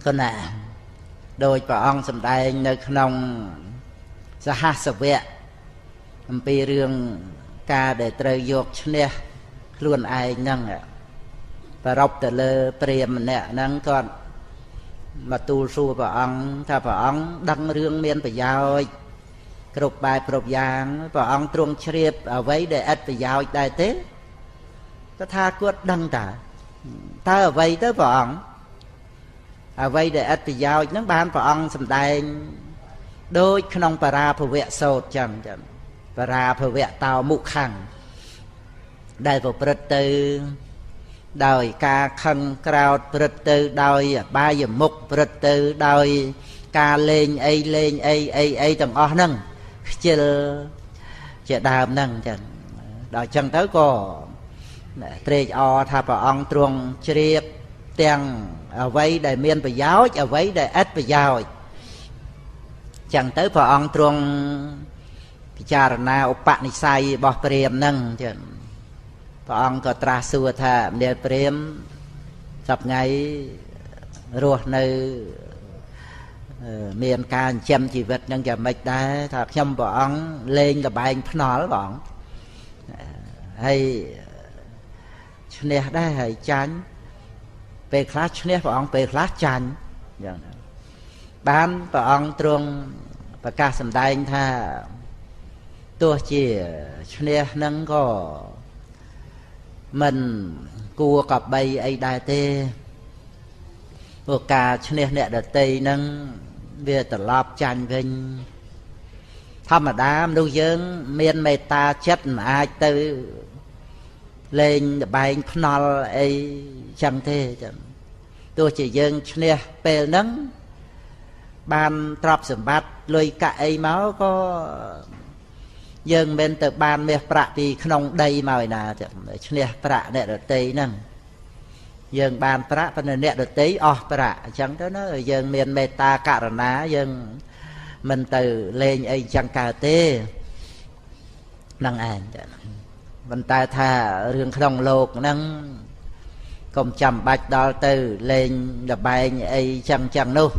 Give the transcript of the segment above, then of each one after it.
គណៈដោយព្រះអង្គសម្ដែងនៅក្នុងសហស្សវៈអំពីរឿងការដែលត្រូវយកឈ្នះខ្លួនឯងហ្នឹងប្រពទៅលើព្រាហ្មណ៍ម្នាក់ហ្នឹងគាត់មកទូលសួរព្រះអង្គថាព្រះអង្គដឹងរឿងមានប្រយោជន៍គ្រប់បែបគ្រប់យ៉ាងព្រះអង្គទ្រង់ជ្រាបអ្វីដែលឥតប្រយោជន៍ដែរទេតថាគតដឹងតើតើអ្វីទៅព្រះអង្គអ្វីដែលឥតប្រយោជន៍ហ្នឹងបានព្រះអង្គសម្ដែងដូចក្នុងបរាភវៈសោតចឹងចឹងបរាភវៈតោមុខੰដែលប្រព្រឹត្តទៅដោយការខឹងក្រោតព្រឹត្តទៅដោយអបាយមុខព្រឹត្តទៅដោយការលេងអីលេងអីអីអីទាំងអស់ហ្នឹងខ្ជិលជាដើមហ្នឹងចឹងដល់ចឹងទៅក៏ត្រេកអរថាព្រះអង្គទ្រង់ជ្រាបទាំងអ្វីដែលមានប្រយោជន៍អ្វីដែលឥតប្រយោជន៍ចឹងទៅព្រះអង្គទ្រង់ពិចារណាឧបនិស្ស័យរបស់ព្រាហ្មណ៍ហ្នឹងចឹងព្រះអង្គក៏ត្រាស់សួរថាមនាលព្រាហ្មណ៍សប្ងៃរស់នៅមានការចិញ្ចឹមជីវិតនឹងយ៉ាងម៉េចដែរថាខ្ញុំព្រះអង្គលេងលបែងភ្នល់ព្រះអង្គហើយឈ្នះដែរហើយចាញ់ពេលខ្លះឈ្នះព្រះអង្គពេលខ្លះចាញ់យ៉ាងបានព្រះអង្គទ្រង់ប្រកាសសម្ដែងថាទោះជាឈ្នះនឹងក៏មិនគួរកបីអីដែរទេព្រោះការឈ្នះអ្នកដតីនឹងវាត្រឡប់ចាញ់វិញធម្មតាមនុស្សយើងមានមេត្តាចិត្តមិនអាចទៅលេងលបែងភ្នល់អីចឹងទេចឹងទោះជាយើងឈ្នះពេលហ្នឹងបានទ្រព្យសម្បត្តិលុយកាក់អីមកក៏យើងមិនទៅបានមាសប្រាក់ពីក្នុងដីមកឯណាចឹងឈ្នះប្រាក់អ្នកដតីហ្នឹងយើងបានប្រាក់ប៉ុន្តែអ្នកដតីអស់ប្រាក់អញ្ចឹងទៅណាយើងមានមេត្តាករណាយើងមិនទៅលេងអីចឹងកើតទេហ្នឹងឯងចឹងប៉ុន្តែថារឿងក្នុងលោកហ្នឹងកុំចាំបាច់ដល់ទៅលេងលបែងអីចឹងចឹងនោះ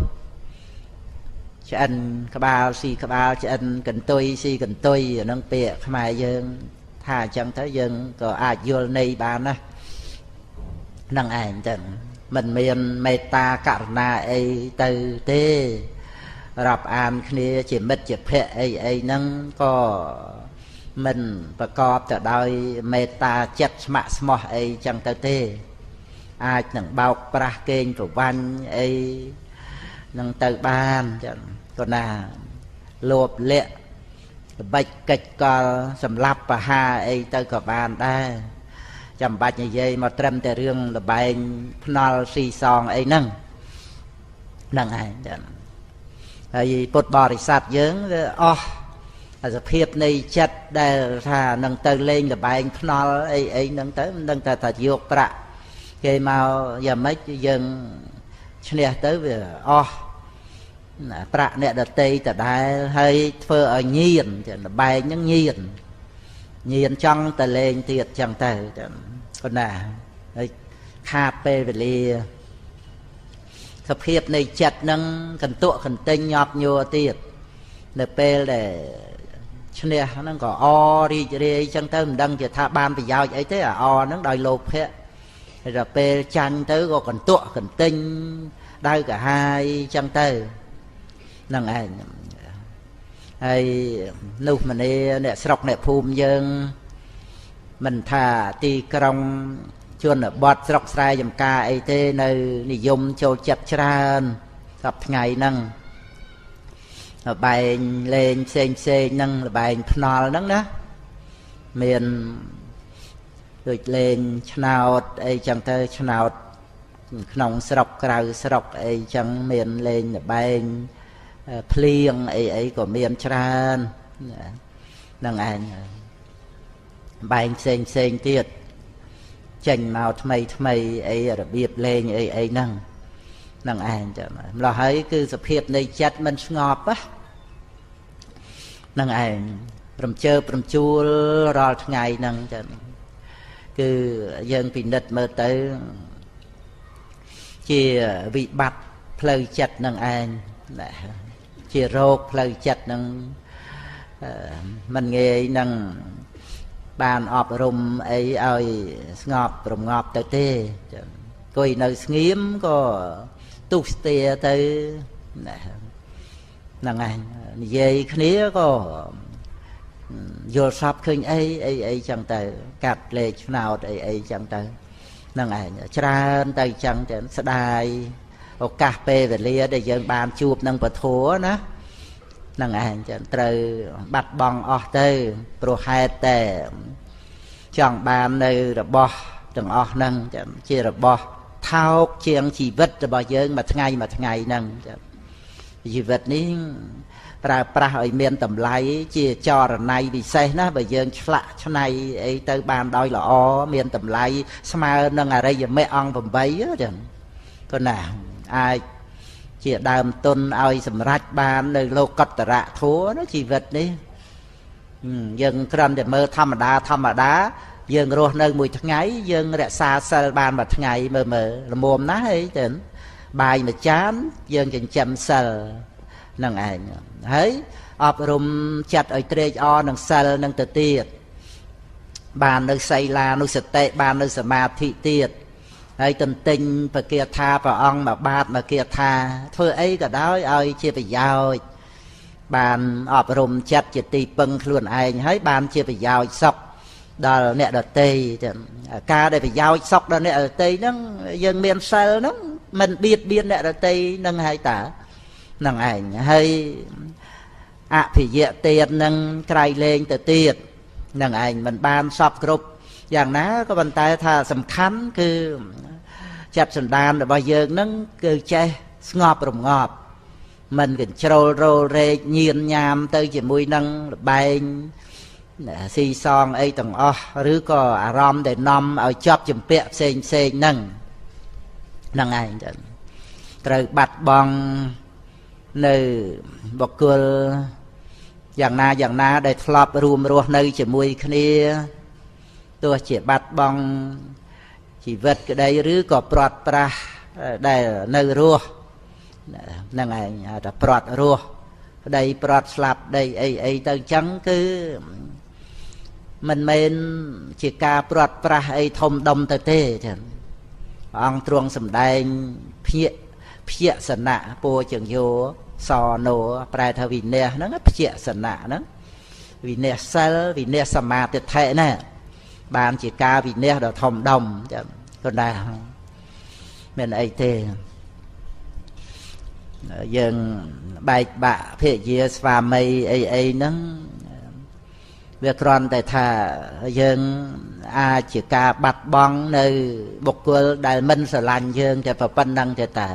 ឆ្អិនក្បាលស៊ីក្បាលឆ្អិនកន្ទុយស៊ីកន្ទុយអាហ្នឹងពាក្យខ្មែរយើងថាអញ្ចឹងទៅយើងក៏អាចយល់ន័យបានណាហ្នឹងឯងចឹងមិនមានមេត្តាករណាអីទៅទេរាប់អានគ្នាជាមិត្តជាភក្តិអីអីហ្នឹងក៏មិនប្រកបទៅដោយមេត្តាចិត្តស្ម័គ្រស្មោះអីចឹងទៅទេអាចនឹងបោកប្រាស់កេងប្រវ័ញ្ចអីនឹងទៅបានចឹងក៏ណាលោភលាក់ល្បិចកិច្ចកលសម្លាប់បហាអីទៅក៏បានដែរចាំបាច់និយាយមកត្រឹមតែរឿងលបែងភ្នល់ស៊ីសងអីហ្នឹងហ្នឹងឯងចឹងហើយពុទ្ធបរិស័ទយើងវាអស់សភាពនៃចិត្តដែលថានឹងទៅលេងលបែងភ្នល់អីអីហ្នឹងទៅមិនដឹងថាយកប្រាក់គេមកយ៉ាងម៉េចយើងឈ្នះទៅវាអស់ប្រាក់អ្នកដតីដដែលហើយធ្វើឲ្យញៀនចឹងលបែងហ្នឹងញៀនញៀនចង់ទៅលេងទៀតចឹងទៅចឹងប៉ុណ្ណាហើយខាតពេលវេលាសភាពនៃចិត្តហ្នឹងកន្ទក់កន្ទិញញាប់ញ័រទៀតនៅពេលដែលឈ្នះហ្នឹងក៏អរីករាយចឹងទៅមិនដឹងជាថាបានប្រយោជន៍អីទេអាអហ្នឹងដោយលោភៈហើយដល់ពេលចាញ់ទៅក៏កន្ទក់កន្ទិញដៅកាហាយចឹងទៅហ្នឹងឯងហើយនោះមនីអ្នកស្រុកអ្នកភូមិយើងមិនថាទីក្រុងជនបទស្រុកស្រែចំការអីទេនៅនិយមចូលចិត្តច្រើនសប្តាហ៍ថ្ងៃហ្នឹងលបែងលេងផ្សេងផ្សេងហ្នឹងលបែងភ្នល់ហ្នឹងណាមានដូចលេងឆ្នោតអីចឹងទៅឆ្នោតក្នុងស្រុកក្រៅស្រុកអីចឹងមានលេងលបែងភ្លៀងអីអីក៏មានច្រើនហ្នឹងឯងបែងផ្សេងផ្សេងទៀតចេញមកថ្មីថ្មីអីរបៀបលេងអីអីហ្នឹងហ្នឹងឯងចឹងម្ល៉េះហើយគឺសភាពនៃចិត្តមិនស្ងប់ណាហ្នឹងឯងរំជើបរំជួលរាល់ថ្ងៃហ្នឹងចឹងគឺយើងពិនិត្យមើលទៅជាវិបត្តិ ផ្លូវចិត្តនឹងឯងណាជារោគផ្លូវចិត្តនឹងមិនងាយនឹងបានអប់រំអីឲ្យស្ងប់រងាប់ទៅទេអង្គុយនៅស្ងៀមក៏ទុះស្ទាទៅណាហ្នឹងឯងនិយាយគ្នាក៏យល់សពឃើញអីអីអីចឹងទៅកាត់លេខឆ្នោតអីអីចឹងទៅហ្នឹងឯងច្រើនទៅចឹងទៅស្ដាយឱកាសពេលវេលាដែលយើងបានជួបនឹងពធណាហ្នឹងឯងចឹងត្រូវបាត់បង់អស់ទៅព្រោះហេតុតែចង់បាននៅរបស់ទាំងអស់ហ្នឹងចឹងជារបស់ថោកជាងជីវិតរបស់យើងមួយថ្ងៃមួយថ្ងៃហ្នឹងចឹងជីវិតនេះប្រើប្រាស់ឲ្យមានតម្លៃជាចរណៃពិសេសណាបើយើងឆ្លាក់ឆ្នៃអីទៅបានដោយល្អមានតម្លៃស្មើនឹងអរិយមគ្គអង្គ8ចឹងក៏ណាអាចជាដើមទុនឲ្យសម្រេចបាននៅលោកតរៈធัวណាជីវិតនេះយើងគ្រាន់តែមើលធម្មតាធម្មតាយើងរស់នៅមួយថ្ងៃយើងរក្សាសិលបានមួយថ្ងៃមើលមើលល្មមណាស់អីទៅបាយមួយចានយើងចិញ្ចឹមសិលនឹងឯងហើយអប់រំចិត្តឲ្យត្រេកអរនឹងសិលនឹងទៅទៀតបាននៅសីលានុសតិបាននៅសមាធិទៀតហើយទន្ទិញពគាថាព្រះអង្គមកបាតមកគាថាធ្វើអីក៏ដោយឲ្យជាប្រយោជន៍បានអប់រំចិត្តជាទីពឹងខ្លួនឯងហើយបានជាប្រយោជន៍សុខដល់អ្នកដទៃការដែលប្រយោជន៍សុខដល់អ្នកដទៃហ្នឹងយើងមានសិលហ្នឹងមិនបៀតបៀនអ្នកដទៃហ្នឹងហើយតាហ្នឹងឯងហើយអភិយទាននឹងក្រៃលែងទៅទៀតហ្នឹងឯងមិនបានសពគ្រប់យ៉ាងណាក៏ប៉ុន្តែថាសំខាន់គឺចិត្តសន្តានរបស់យើងហ្នឹងគឺចេះស្ងប់រងាប់មិនកញ្ជ្រោលរោលរែកញៀនញ៉ាមទៅជាមួយនឹងលបែងស៊ីសងអីទាំងអស់ឬក៏អារម្មណ៍ដែលនាំឲ្យជាប់ជំពាក់ផ្សេងផ្សេងហ្នឹងហ្នឹងឯងចឹងត្រូវបាត់បង់នៅបុគ្គលយ៉ាងណាយ៉ាងណាដែលធ្លាប់រួមរស់នៅជាមួយគ្នាទោះជាបាត់បង់ជីវិតក្តីឬក៏ព្រាត់ប្រាសដែលនៅរស់ហ្នឹងឯងហៅថាព្រាត់រស់ប្តីព្រាត់ស្លាប់ដីអីអីទៅអញ្ចឹងគឺមិនមែនជាការព្រាត់ប្រាសអីធំដុំទៅទេចឹងព្រះអង្គទ្រង់សម្ដែងភយសនៈពោជង្យោសណោប្រែថាវិន័យហ្នឹងភយសនៈហ្នឹងវិន័យសិលវិន័យសមាទិដ្ឋិណាបានជាការវិន័យដ៏ធំដុំចឹងក៏ដែរមានអីទេយើងបែកបាក់ភិយាស្វាមីអីអីហ្នឹងវាគ្រាន់តែថាយើងអាចជាការបាត់បង់នៅបុគ្គលដែលមិនស្រឡាញ់យើងតែប៉ុណ្្នឹងទេតា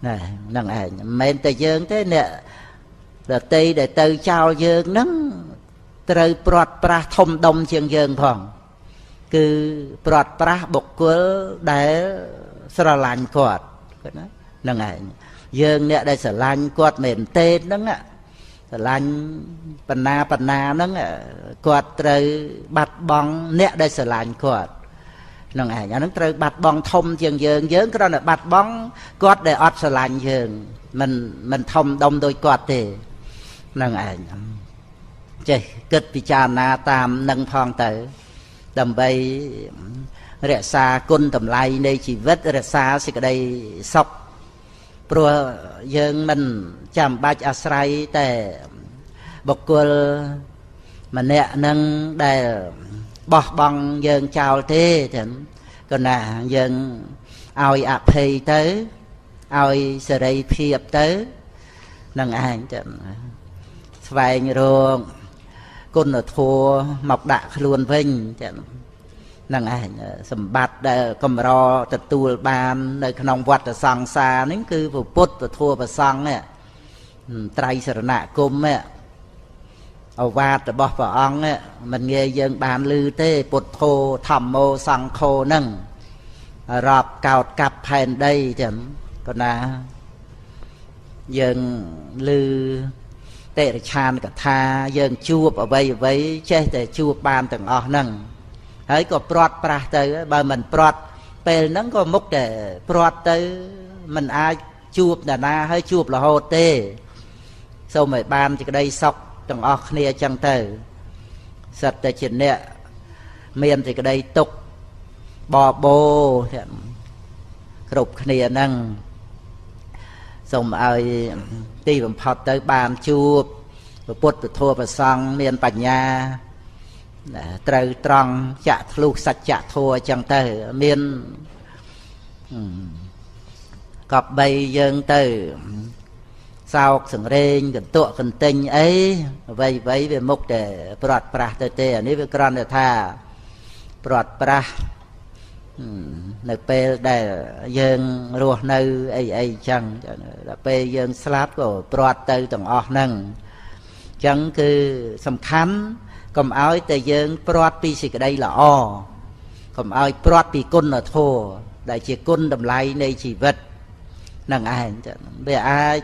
ណាហ្នឹងឯងមិនមែនតែយើងទេអ្នកដតីដែលទៅចោលយើងហ្នឹងត្រូវព្រាត់ប្រាសធំដុំជាងយើងផងគឺព្រាត់ប្រាសបុគ្គលដែលស្រឡាញ់គាត់ណាហ្នឹងឯងយើងអ្នកដែលស្រឡាញ់គាត់មែនទេហ្នឹងស្រឡាញ់បណ្ណាបណ្ណាហ្នឹងគាត់ត្រូវបាត់បង់អ្នកដែលស្រឡាញ់គាត់ហ្នឹងឯងអាហ្នឹងត្រូវបាត់បង់ធំជាងយើងយើងគ្រាន់តែបាត់បង់គាត់ដែលអត់ស្រឡាញ់យើងមិនធំដុំដូចគាត់ទេហ្នឹងឯងចេះគិតពិចារណាតាមនឹងផងទៅដើម្បីរក្សាគុណតម្លៃនៃជីវិតរក្សាសេចក្តីសុខព្រោះយើងមិនចាំបាច់អាស្រ័យតែបុគ្គលម្នាក់នឹងដែលបោះបង់យើងចោលទេចឹងក៏ណាយើងឲ្យអភ័យទៅឲ្យសេរីភាពទៅនឹងឯងចឹងស្វែងរកគុណធម៌មកដាក់ខ្លួនវិញចឹងនឹងឯងសម្បត្តិដែលកម្រទទួលបាននៅក្នុងវដ្តសង្សារនេះគឺពុទ្ធពធព្រះសង្ឃនេះត្រៃសរណគមនេះឱវាទរបស់ព្រះអង្គនេះមិនងាយយើងបានឮទេពុទ្ធោធម្មោសង្ឃោនឹងរាប់កោតកាប់ផែនដីចឹងក៏ណាយើងឮតិរិឆានកថាយើងជួបអ្វីអ្វីចេះតែជួបបានទាំងអស់ហ្នឹងហើយក៏ព្រាត់ប្រាសទៅបើមិនព្រាត់ពេលហ្នឹងក៏មុខតែព្រាត់ទៅមិនអាច ជួបតាណាហើយជួបរហូតទេសូមឲ្យបានសេចក្តីសុខទាំងអស់គ្នាចឹងទៅសិតតែជាអ្នកមានសេចក្តីទុក្ខបបោគ្រប់គ្នាហ្នឹងសូមឲ្យទីបំផុតទៅបានជួបពុទ្ធធម៌ព្រះសង្ឃមានបញ្ញាត្រូវត្រង់ចាក់ធ្លុះសច្ចធម៌ចឹងទៅមានកបីយើងទៅសោកសង្រេងកន្ទក់កន្ទិញអីអ្វីអ្វីវាមុខតែព្រាត់ប្រាសទៅទេអានេះវាគ្រាន់តែថាព្រាត់ប្រាសនៅពេលដែលយើងរស់នៅអីអីចឹងដល់ពេលយើងស្លាប់ក៏ព្រាត់ទៅទាំងអស់ហ្នឹងចឹងគឺសំខាន់កុំឲ្យតែយើងព្រាត់ពីសេចក្តីល្អកុំឲ្យព្រាត់ពីគុណធម៌ដែលជាគុណតម្លៃនៃជីវិតនឹងឯងចឹងវាអាច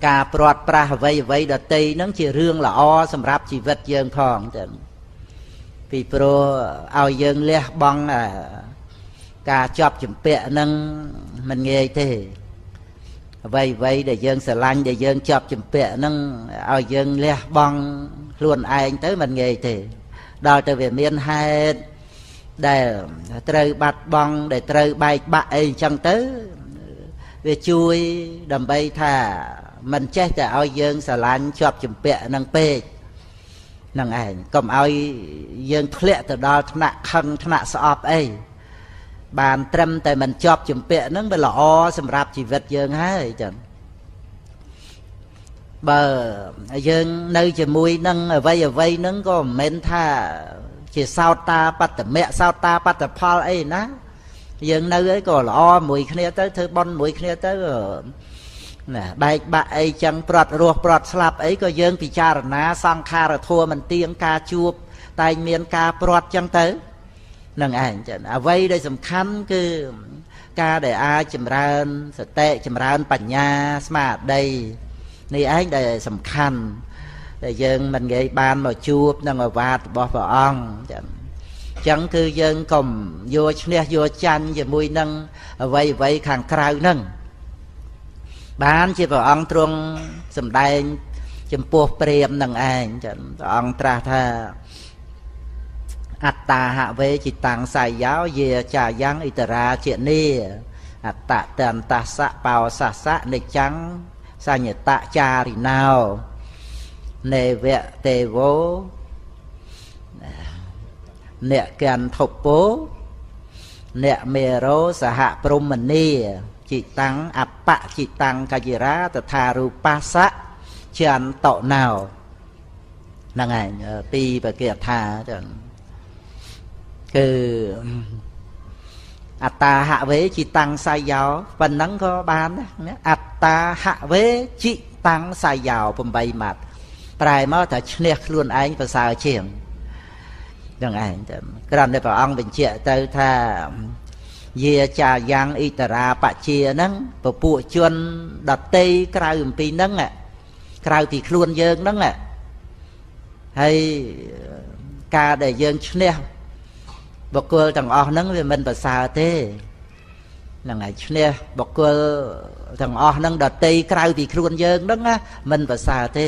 ការព្រាត់ប្រាសអ្វីអ្វីដតីហ្នឹងជារឿងល្អសម្រាប់ជីវិតយើងផងចឹងពីព្រោះឲ្យយើងលះបង់ការជាប់ជំពាក់ហ្នឹងមិនងាយទេអ្វីអ្វីដែលយើងស្រឡាញ់ដែលយើងជាប់ជំពាក់ហ្នឹងឲ្យយើងលះបង់ខ្លួនឯងទៅមិនងាយទេដល់ទៅវាមានហេតុដែលត្រូវបាត់បង់ដែលត្រូវបែកបាក់អីអញ្ចឹងទៅវាជួយដើម្បីថាមិនចេះតែឲ្យយើងស្រឡាញ់ជាប់ជំពាក់ហ្នឹងពេកហ្នឹងឯងកុំឲ្យយើងធ្លាក់ទៅដល់ថ្នាក់ខឹងថ្នាក់ស្អប់អីបានត្រឹមតែមិនជាប់ជំពាក់ហ្នឹងវាល្អសម្រាប់ជីវិតយើងហើយចឹងបើយើងនៅជាមួយនឹងអ្វីអ្វីហ្នឹងក៏មិនមែនថាជាសោតាបត្តមៈសោតាបត្តផលអីណាយើងនៅអីក៏ល្អមួយគ្នាទៅធ្វើបុណ្យមួយគ្នាទៅណាបែកបាក់អីចឹងព្រាត់រស់ព្រាត់ស្លាប់អីក៏យើងពិចារណាសង្ខារធម៌មិនទៀងការជួបតែមានការព្រាត់ចឹងទៅនឹងឯងចឹងអ្វីដែលសំខាន់គឺការដែលអាចចម្រើនសតិចម្រើនបញ្ញាស្មារតីនេះឯងដែលសំខាន់ដែលយើងមិនងាយបានមកជួបនឹងឱវាទរបស់ព្រះអង្គចឹងចឹងគឺយើងកុំយកឈ្នះយកចាញ់ជាមួយនឹងអ្វីអ្វីខាងក្រៅហ្នឹងបានជាព្រះអង្គទ្រង់សម្ដែងចំពោះព្រាហ្មណ៍នឹងឯងចឹងព្រះអង្គត្រាស់ថាអត្តាហវេจิតាំងសយោយាចាយ៉ាងអិតរាជានីអត្តតន្តសៈបោសសៈនិច្ចំសញ្ញតចារិណោនេវៈទេវោអ្នកកន្ធពោអ្នកមេរោសហព្រហ្មនីจิតាំងអបៈจิតាំងកយិរាតថារូបាសៈចន្តណោហ្នឹងឯងពីបកិថាចឹងគឺអត្តាហវេจิតាំងសយោប៉ុណ្ណឹងក៏បានដែរអត្តាហវេจิតាំងសយោ8ម៉ាត់ប្រែមកថាឈ្នះខ្លួនឯងប្រសើរជាងហ្នឹងឯងចឹងគ្រាន់តែព្រះអង្គបញ្ជាក់ទៅថាយាចាយ៉ាងអិតរាបជាហ្នឹងពពួកជនដតីក្រៅអំពីហ្នឹងក្រៅពីខ្លួនយើងហ្នឹងហើយការដែលយើងឈ្នះបុគ្គលទាំងអស់ហ្នឹងវាមិនប្រសើរទេហ្នឹងហើយឈ្នះបុគ្គលទាំងអស់ហ្នឹងដតីក្រៅពីខ្លួនយើងហ្នឹងណាមិនប្រសើរទេ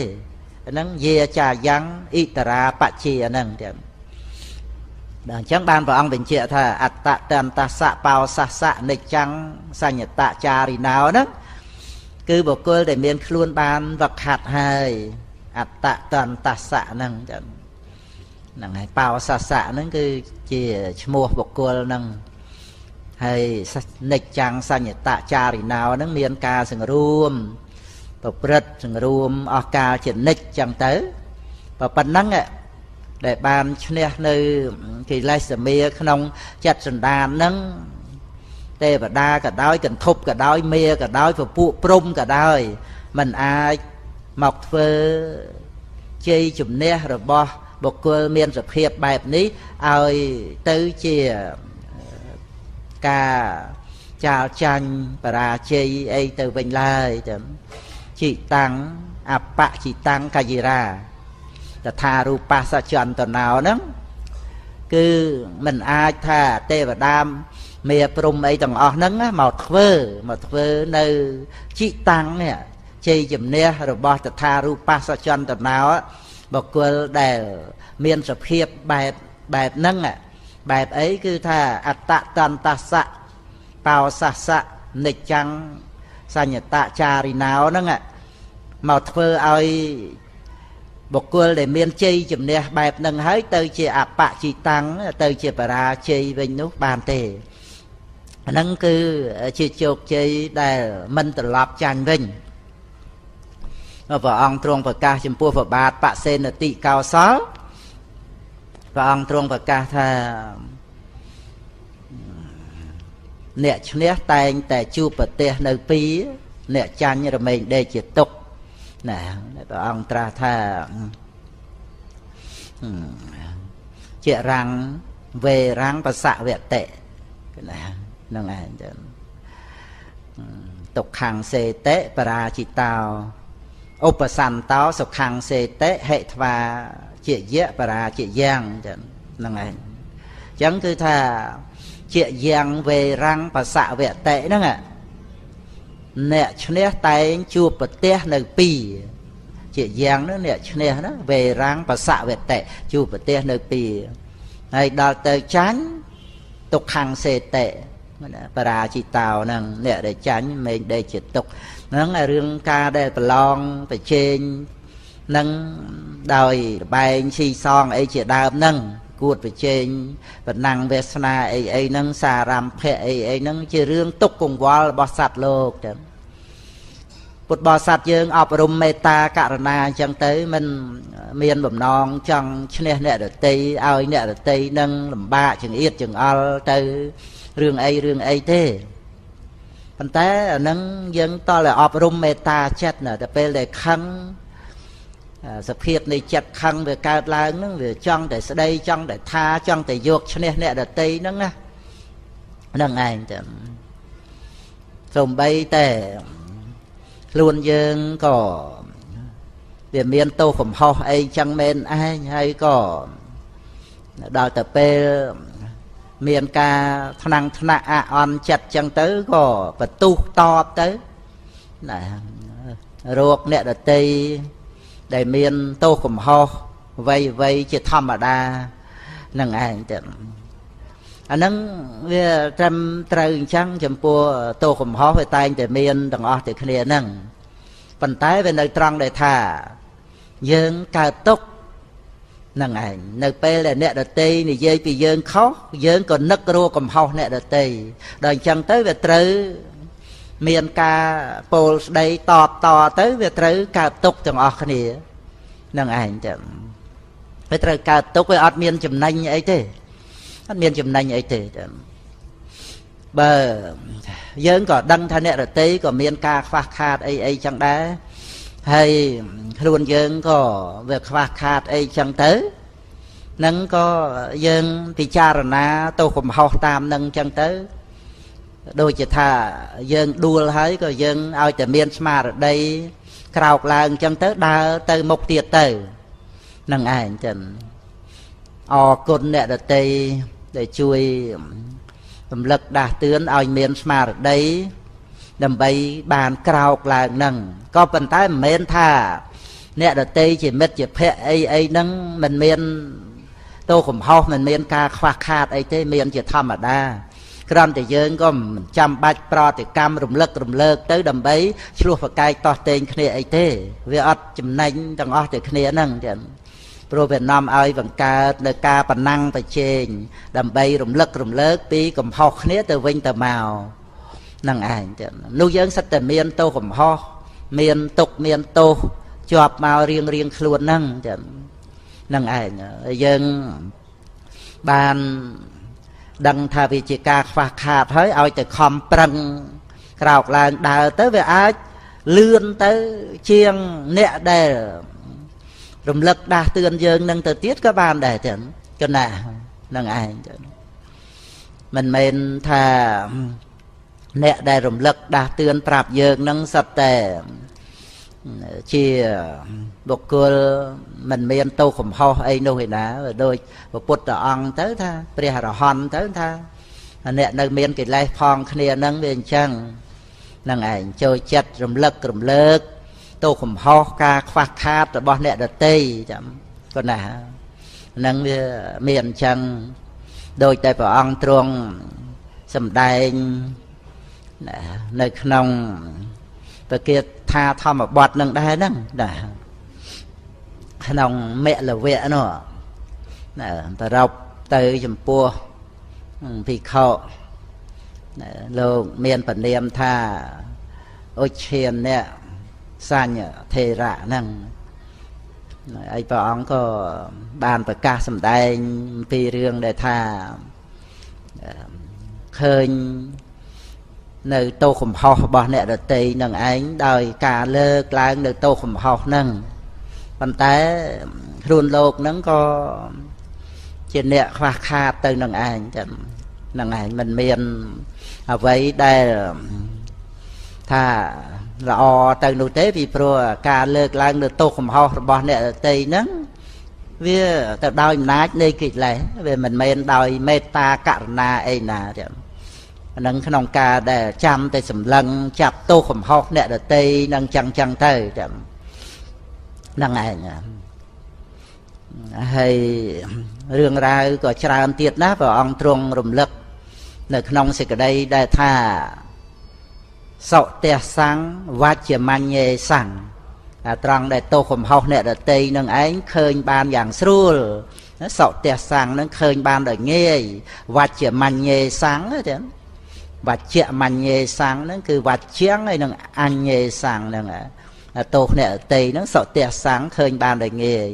ហ្នឹងយាចាយ៉ាងអិតរាបជាហ្នឹងចឹងដល់អញ្ចឹងបានព្រះអង្គបញ្ជាក់ថាអត្តតន្តសៈបោសសៈនិច្ចំសញ្ញតចារិណោហ្នឹងគឺបុគ្គលដែលមានខ្លួនបានវឹកហាត់ហើយអត្តតន្តសៈហ្នឹងចឹងហ្នឹងហើយបោសសៈហ្នឹងគឺជាឈ្មោះបុគ្គលហ្នឹងហើយនិច្ចំសញ្ញតចារិណោហ្នឹងមានការសង្រួមប្រព្រឹត្តសង្រួមអស់កាលជានិច្ចចឹងទៅប៉ុណ្ណឹងដែលបានឈ្នះនៅកិលេសមាក្នុងចិត្តសន្តានហ្នឹងទេវតាក៏ដោយកន្ធប់ក៏ដោយមេក៏ដោយពពួកព្រំក៏ដោយមិនអាចមកធ្វើជ័យជំនះរបស់បុគ្គលមានសភាពបែបនេះឲ្យទៅជាការចាលចាញ់បរាជ័យអីទៅវិញឡើយចឹងจิតាំងអបៈจิតាំងកយិរាតថារូបាសចន្តណោហ្នឹងគឺមិនអាចថាទេវតា មេព្រំអីទាំងអស់ហ្នឹងមកធ្វើនៅជីតាំងនេះជ័យជំនះរបស់តថារូបសចន្តណោបុគ្គលដែលមានសភាពបែបហ្នឹងបែបអីគឺថាអត្តតន្តសៈបោសសៈនិច្ចំសញ្ញតចារិណោហ្នឹងមកធ្វើឲ្យបុគ្គលដែលមានជ័យជំនះបែបហ្នឹងហើយទៅជាអបជីតាំងទៅជាបរាជ័យវិញនោះបានទេហ្នឹងគឺជាជោគជ័យដែលមិនត្រឡប់ចាញ់វិញព្រះអង្គទ្រង់ប្រកាសចំពោះព្រះបាទបសេនតិកោសលព្រះអង្គទ្រង់ប្រកាសថាអ្នកឈ្នះតែងតែជួបប្រទះនៅពីរអ្នកចាញ់រមែងដេកជាទុក្ខណាព្រះអង្គត្រាស់ថាជារាំងវេរាំងបសវតិណាហ្នឹងឯងចឹងទុក្ខំសេតិបរាជិតោឧបសន្តោសុខំសេតិហិថ្វាជាយៈបរាជយ៉ាងចឹងហ្នឹងឯងចឹងគឺថាជាយ៉ាងវេរាំងបសវតិហ្នឹងអ្នកឈ្នះតែងជួបប្រទះនៅពីរជាយ៉ាងហ្នឹងអ្នកឈ្នះណាវេរាំងបសវតិជួបប្រទះនៅពីរហើយដល់ទៅចាញ់ទុក្ខំសេតិបរាជិតោហ្នឹងអ្នកដែលចាញ់មែងដេកជាទុក្ខហ្នឹងរឿងការដែលប្រឡងប្រជែងនឹងដោយរបែងស៊ីសងអីជាដើមហ្នឹងគួតប្រជែងបណ្ណាំងវាសនាអីអីហ្នឹងសារំភៈអីអីហ្នឹងជារឿងទុក្ខកង្វល់របស់សត្វលោកចឹងពុទ្ធបរិស័ទយើងអប់រំមេត្តាករុណាអញ្ចឹងទៅមិនមានបំណងចង់ឈ្នះអ្នកដទៃឲ្យអ្នកដទៃនឹងលំបាកចង្អៀតចង្អល់ទៅរឿងអីរឿងអីទេប៉ុន្តែអានឹងយើងតតែអប់រំមេត្តាចិត្តណាតែពេលដែលខឹងសភាពនៃចិត្តខឹងវាកើតឡើងហ្នឹងវាចង់តែស្ដីចង់តែថាចង់តែយកឈ្នះអ្នកដទៃហ្នឹងណាហ្នឹងឯងចឹងសំបីតែខ្លួនយើងក៏វាមានទោសកំហុសអីចឹងមែនឯងហើយក៏ដល់ទៅពេលមានការថ្នាំងថ្នាក់អអន់ចិត្តចឹងទៅក៏បន្ទុះតបទៅណារោគអ្នកដទៃដែលមានទោសកំហុសអ្វីៗជាធម្មតានឹងឯងចឹងអាហ្នឹងវាត្រឹមត្រូវអញ្ចឹងចំពោះទោសកំហុសវាតែងតែមានទាំងអស់តែគ្នាហ្នឹងប៉ុន្តែវានៅត្រង់ដែលថាយើងកើតទុក្ខហ្នឹងឯងនៅពេលដែលអ្នកដទៃនិយាយពីយើងខុសយើងក៏នឹករកកំហុសអ្នកដទៃដល់អញ្ចឹងទៅវាត្រូវមានការពោលស្ដីតបតទៅវាត្រូវកើតទុក្ខទាំងអស់គ្នានឹងឯងចឹងវាត្រូវកើតទុក្ខវាអត់មានចំណេញអីទេអត់មានចំណេញអីទេចឹងបើយើងក៏ដឹងថាអ្នកដទៃក៏មានការខ្វះខាតអីអីចឹងដែរហើយខ្លួនយើងក៏វាខ្វះខាតអីចឹងទៅនឹងក៏យើងពិចារណាទោសកំហុសតាមនឹងចឹងទៅដូចជាថាយើងដួលហើយក៏យើងឲ្យតែមានស្មារតីក្រោកឡើងចឹងទៅដើរទៅមុខទៀតទៅនឹងឯងចឹងអរគុណអ្នកដទៃដែលជួយរំលឹកដាស់តឿនឲ្យមានស្មារតីដើម្បីបានក្រោកឡើងនឹងក៏ប៉ុន្តែមិនមែនថាអ្នកដទៃជាមិត្តជាភក្តិអីអីហ្នឹងមិនមានទោសកំហុសមិនមានការខ្វះខាតអីទេមានជាធម្មតាគ្រាន់តែយើងក៏មិនចាំបាច់ប្រតិកម្មរំលឹករំលើកទៅដើម្បីឆ្លោះប្រកែកតោះតេងគ្នាអីទេវាអត់ចំណេញទាំងអស់តែគ្នាហ្នឹងចឹងព្រោះវានាំឲ្យបង្កើតនៅការប្រណាំងប្រជែងដើម្បីរំលឹករំលើកពីកំហុសគ្នាទៅវិញទៅមកហ្នឹងឯងចឹងនោះយើងសិតតែមានទោសកំហុសមានទុក្ខមានទោសជាប់មករៀងរៀងខ្លួនហ្នឹងចឹងហ្នឹងឯងយើងបានដឹងថាវាជាការខ្វះខាតហើយឲ្យតែខំប្រឹងក្រោកឡើងដើរទៅវាអាចលឿនទៅជាងអ្នកដែលរំលឹកដាស់តឿនយើងនឹងទៅទៀតក៏បានដែរចឹងចឹងណាហ្នឹងឯងចឹងមិនមែនថាអ្នកដែលរំលឹកដាស់តឿនប្រាប់យើងនឹងសុទ្ធតែជាបុគ្គលមិនមានទោសកំហុសអីនោះឯណាដូចព្រះពុទ្ធអង្គទៅថាព្រះអរហន្តទៅថា អ្នកនៅមានកិលេសផងគ្នាហ្នឹងវាអញ្ចឹងហ្នឹងឯងចូលចិត្តរំលឹករំលើកទោសកំហុសការខ្វះខាតរបស់អ្នកដទៃចាំគាត់ណាហ្នឹងវាមានអញ្ចឹងដោយតែព្រះអង្គទ្រង់សម្ដែងនៅក្នុងប្រគាថាធម្មបទនឹងដែរហ្នឹងណាក្នុងមលវៈនោះណាប្រពទៅចំពោះភិក្ខុលោកមានពនាមថាឧច្ឆានៈសញ្ញថេរៈហ្នឹងហើយព្រះអង្គក៏បានប្រកាសសម្ដែងពីរឿងដែលថាឃើញនៅទោសកំហុសរបស់អ្នកដទៃនឹងឯងដោយការលើកឡើងនៅទោសកំហុសហ្នឹងប៉ុន្តែខ្លួនលោកហ្នឹងក៏ជាអ្នកខ្វះខាតទៅនឹងឯងចឹងនឹងឯងមិនមានអ្វីដែលថាល្អទៅនោះទេពីព្រោះការលើកឡើងនៅទោសកំហុសរបស់អ្នកដទៃហ្នឹងវាទៅដោយអំណាចនៃកិលេសវាមិនមែនដោយមេត្តាករុណាអីណាចឹងហ្នឹងក្នុងការដែលចាំតែសម្លឹងចាប់ទោសកំហុសអ្នកដទៃនឹងចឹងចឹងទៅចឹងហ្នឹងឯងហើយរឿងរ៉ាវក៏ច្រើនទៀតណាព្រះអង្គទ្រង់រំលឹកនៅក្នុងសេចក្តីដែលថាសុទស្សੰវច្ចមញ្ញេសੰត្រង់ដែលទោសកំហុសអ្នកដទៃនឹងឯងឃើញបានយ៉ាងស្រួលសុទស្សੰនឹងឃើញបានដោយងាយវច្ចមញ្ញេសੰចឹងវច្ចមញ្ញេសੰហ្នឹងគឺវច្ចំហើយនឹងអញ្ញេសੰហ្នឹងទោសអ្នកដទៃហ្នឹងសុទស្សੰឃើញបានដោយងាយ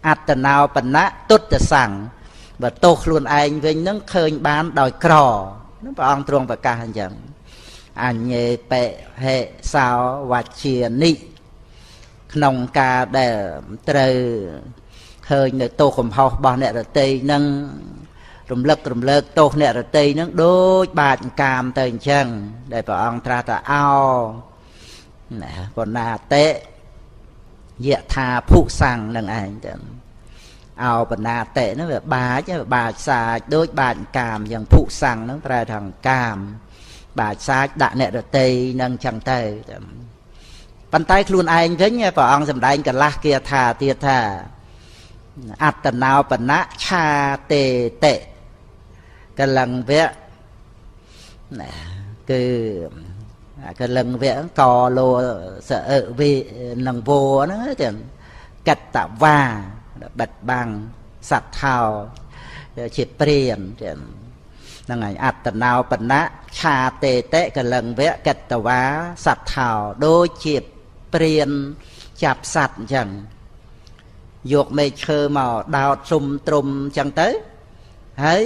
អត្តនោបណៈទុត្តសੰបើទោសខ្លួនឯងវិញហ្នឹងឃើញបានដោយក្រហ្នឹងព្រះអង្គទ្រង់ប្រកាសអញ្ចឹងអញ្ញេបិហិសោវជានិក្នុងការដែលត្រូវឃើញនៅទោសកំហុសរបស់អ្នកដទៃហ្នឹងរំលឹករំលើកទោសអ្នកដទៃហ្នឹងដូចបាចកាមទៅអញ្ចឹងដែលព្រះអង្គត្រាស់ថាអោណាបណ្ណាតិយថាភុសੰនឹងឯងទៅអោបណ្ណាតិហ្នឹងវាបាចបាចសាចដូចបាចកាមយ៉ាងភុសੰហ្នឹងប្រែថាកាមបាចសាចដាក់អ្នកដទៃនឹងចឹងទៅប៉ុន្តែខ្លួនឯងវិញព្រះអង្គសម្ដែងកលាស់គាថាទៀតថាអត្តនោបណៈឆាតេតិកលង្វៈណាគឺកលង្វៈកលោសអិវិនឹងវហ្នឹងចឹងកតវាបិទបាំងសត្វថោជាព្រានចឹងហ្នឹងហើយអត្តនោបណៈឆាតេតិកលង្វៈកតវាសត្វថោដូចជាព្រានចាប់សត្វអញ្ចឹងយកមែកឈើមកដោតសុំទ្រុំអញ្ចឹងទៅហើយ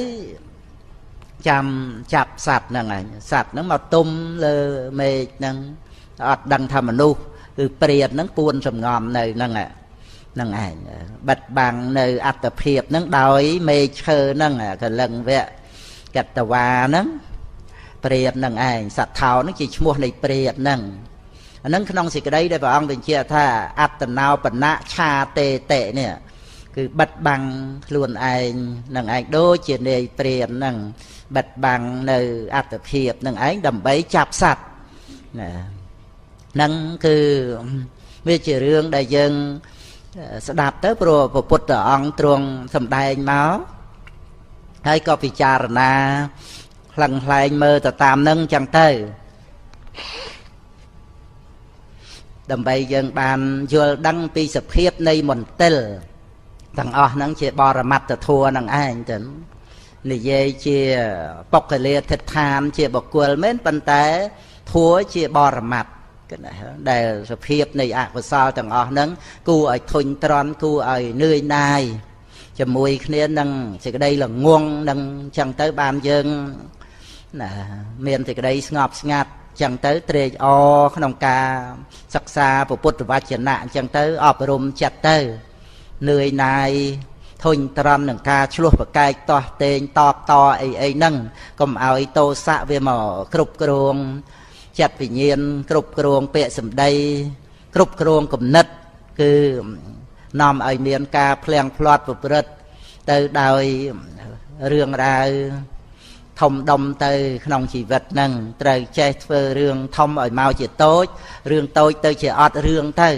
ចាំចាប់សត្វហ្នឹងឯងសត្វហ្នឹងមកទុំលើមេឃហ្នឹងអត់ដឹងថាមនុស្សគឺព្រានហ្នឹងពួនសំងំនៅហ្នឹងហ្នឹងឯងបិទបាំងនៅអត្តភាពហ្នឹងដោយមេឃឈើហ្នឹងកលឹងវៈកតវាហ្នឹងព្រានហ្នឹងឯងសត្វថោហ្នឹងជាឈ្មោះនៃព្រានហ្នឹងអាហ្នឹងក្នុងសេចក្តីដែលព្រះអង្គបញ្ជាក់ថាអត្តនោបណៈឆាតេតិនេះគឺបិទបាំងខ្លួនឯងនឹងឯងដូចជានាយព្រានហ្នឹងបិទបាំងនៅអត្តភាពនឹងឯងដើម្បីចាប់សត្វណាហ្នឹងគឺវាជារឿងដែលយើងស្ដាប់ទៅព្រោះព្រះពុទ្ធអង្គទ្រង់សម្ដែងមកហើយក៏ពិចារណាក្លឹងក្លែងមើលទៅតាមនឹងចឹងទៅដើម្បីយើងបានយល់ដឹងពីសភាពនៃមន្ទិលទាំងអស់ហ្នឹងជាបរមត្តធម៌នឹងឯងទៅនិយាយជាបុគ្គលាធិដ្ឋានជាបុគ្គលមែនប៉ុន្តែធัวជាបរមត្តគឺដែលសភាពនៃអកុសលទាំងអស់ហ្នឹងគួរឲ្យធុញទ្រាន់គួរឲ្យនឿយណាយជាមួយគ្នានឹងសេចក្តីល្ងងនឹងចឹងទៅបានយើងណាមានសេចក្តីស្ងប់ស្ងាត់ចឹងទៅត្រេកអរក្នុងការសិក្សាពុទ្ធវចនៈអញ្ចឹងទៅអប់រំចិត្តទៅនឿយណាយធុញទ្រាន់នឹងការឆ្លោះប្រកែកទាស់ទែងតបតអីអីហ្នឹងកុំឲ្យទោសៈវាមកគ្រប់គ្រងចិត្តវិញ្ញាណគ្រប់គ្រងពាក្យសម្ដីគ្រប់គ្រងគំនិតគឺនាំឲ្យមានការភ្លៀងភ្លាត់ប្រព្រឹត្តទៅដោយរឿងរ៉ាវ ធំដុំទៅក្នុងជីវិតហ្នឹងត្រូវចេះធ្វើរឿងធំឲ្យមកជាតូចរឿងតូចទៅជាអត់រឿងទៅ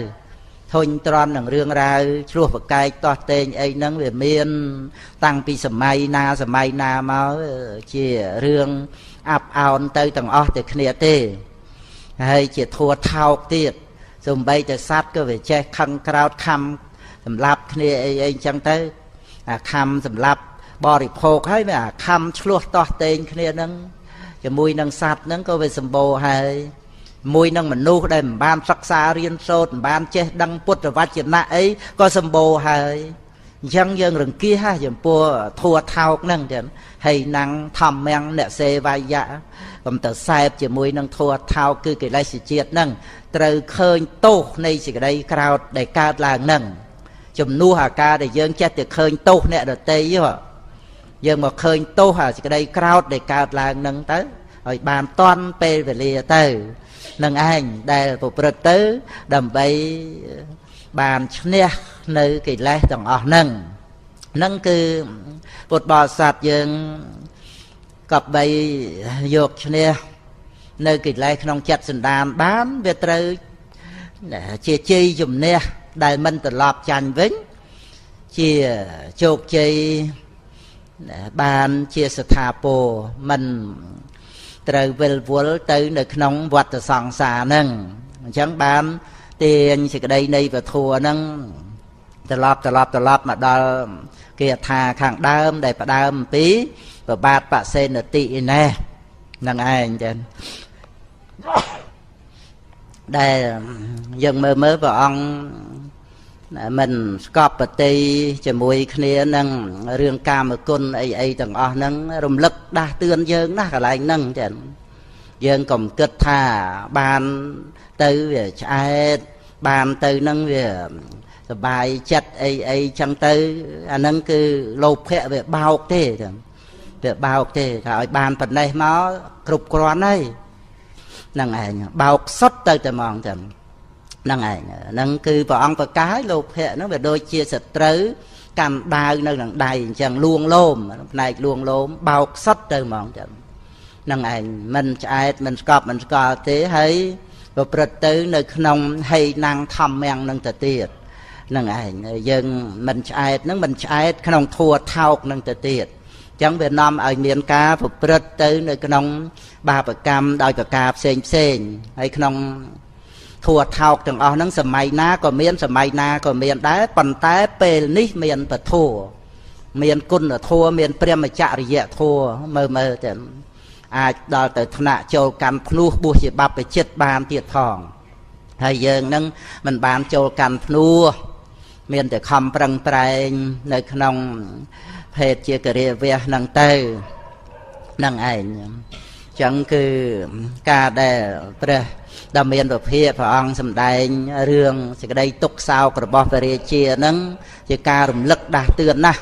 ធុញទ្រាន់នឹងរឿងរ៉ាវឆ្លោះប្រកែកទាស់ទែងអីហ្នឹងវាមានតាំងពីសម័យណាសម័យណាមកជារឿងអាប់អោនទៅទាំងអស់តែគ្នាទេហើយជាធัวថោកទៀតសំបីតែសត្វក៏វាចេះខឹងក្រោតខំសម្លាប់គ្នាអីអីអញ្ចឹងទៅអាខំសម្លាប់បរិភោគហើយវាអាខំឆ្លោះទាស់ទែងគ្នាហ្នឹងជាមួយនឹងសត្វហ្នឹងក៏វាសម្បូរហើយមួយនឹងមនុស្សដែលមិនបានសិក្សារៀនសូត្រមិនបានចេះដឹងពុទ្ធវចនៈអីក៏សម្បូរហើយអញ្ចឹងយើងរង្គៀសហ่ะចំពោះធัวថោកហ្នឹងចឹងហើយណាំងធម្មំអ្នកសេវាយៈកុំទៅសែបជាមួយនឹងធัวថោកគឺកិលេសជាតិហ្នឹងត្រូវឃើញទោសនៃសេចក្តីក្រោធដែលកើតឡើងហ្នឹងជំនួសអាការដែលយើងចេះតែឃើញទោសអ្នកដទៃយើងមកឃើញទោសអាសេចក្តីក្រោធដែលកើតឡើងហ្នឹងទៅឲ្យបានតាន់ពេលវេលាទៅនឹងឯងដែលប្រព្រឹត្តទៅដើម្បីបានឈ្នះនៅកិលេសទាំងអស់ហ្នឹងហ្នឹងគឺពុទ្ធបរិស័ទយើងកបីយកឈ្នះនៅកិលេសក្នុងចិត្តសន្តានបានវាត្រូវជាជ័យជំនះដែលមិនត្រឡប់ចាញ់វិញជាជោគជ័យបានជាស្ថាពរមិនត្រូវវិលវល់ទៅនៅក្នុងវដ្តសង្សារហ្នឹងអញ្ចឹងបានទាញសេចក្តីនៃពធហ្នឹងត្រឡប់មកដល់គេថាខាងដើមដែលផ្ដើមអំពីប្របាទបសេនតិឯនេះហ្នឹងឯងចឹងដែលយើងមើលព្រះអង្គមិនស្កប់ប្រតិជាមួយគ្នានឹងរឿងកាមគុណអីអីទាំងអស់ហ្នឹងរំលឹកដាស់តឿនយើងណាស់កន្លែងហ្នឹងចឹងយើងកុំគិតថាបានទៅវាឆ្អែតបានទៅហ្នឹងវាសបាយចិត្តអីអីចឹងទៅអាហ្នឹងគឺលោភៈវាបោកទេចឹងវាបោកទេថាឲ្យបានប៉ុណ្ណេះមកគ្រប់គ្រាន់ហើយហ្នឹងឯងបោកសុទ្ធទៅតែហ្មងចឹងហ្នឹងឯងហ្នឹងគឺព្រះអង្គប្រកាសឲ្យលោភៈហ្នឹងវាដូចជាសត្រូវកាន់ដាវនៅនឹងដៃអញ្ចឹងលួងលោមផ្នែកលួងលោមបោកសុទ្ធទៅហ្មងចឹងហ្នឹងឯងមិនឆ្អែតមិនស្កប់មិនស្កល់ទេហើយប្រព្រឹត្តទៅនៅក្នុងហីណាំងធម្មំនឹងទៅទៀតហ្នឹងឯងយើងមិនឆ្អែតហ្នឹងមិនឆ្អែតក្នុងធัวថោកហ្នឹងទៅទៀតអញ្ចឹងវានាំឲ្យមានការប្រព្រឹត្តទៅនៅក្នុងបាបកម្មដោយប្រការផ្សេងផ្សេងហើយក្នុងធัวថោកទាំងអស់ហ្នឹងសម័យណាក៏មានសម័យណាក៏មានដែរប៉ុន្តែពេលនេះមានពធមានគុណធម៌មានព្រមចរិយធម៌មើលទៅអាចដល់ទៅថ្នាក់ចូលកាន់ភ្នោះបួសជាបព្វជិតបានទៀតផងហើយយើងនឹងមិនបានចូលកាន់ភ្នោះមានតែខំប្រឹងប្រែងនៅក្នុងភេទជាគរិវៈហ្នឹងទៅហ្នឹងឯងចឹងគឺការដែលព្រះដែលមានពភាព្រះអង្គសម្ដែងរឿងសេចក្តីទុក្ខសោករបស់ព្រះរាជាហ្នឹងជាការរំលឹកដាស់តឿនណាស់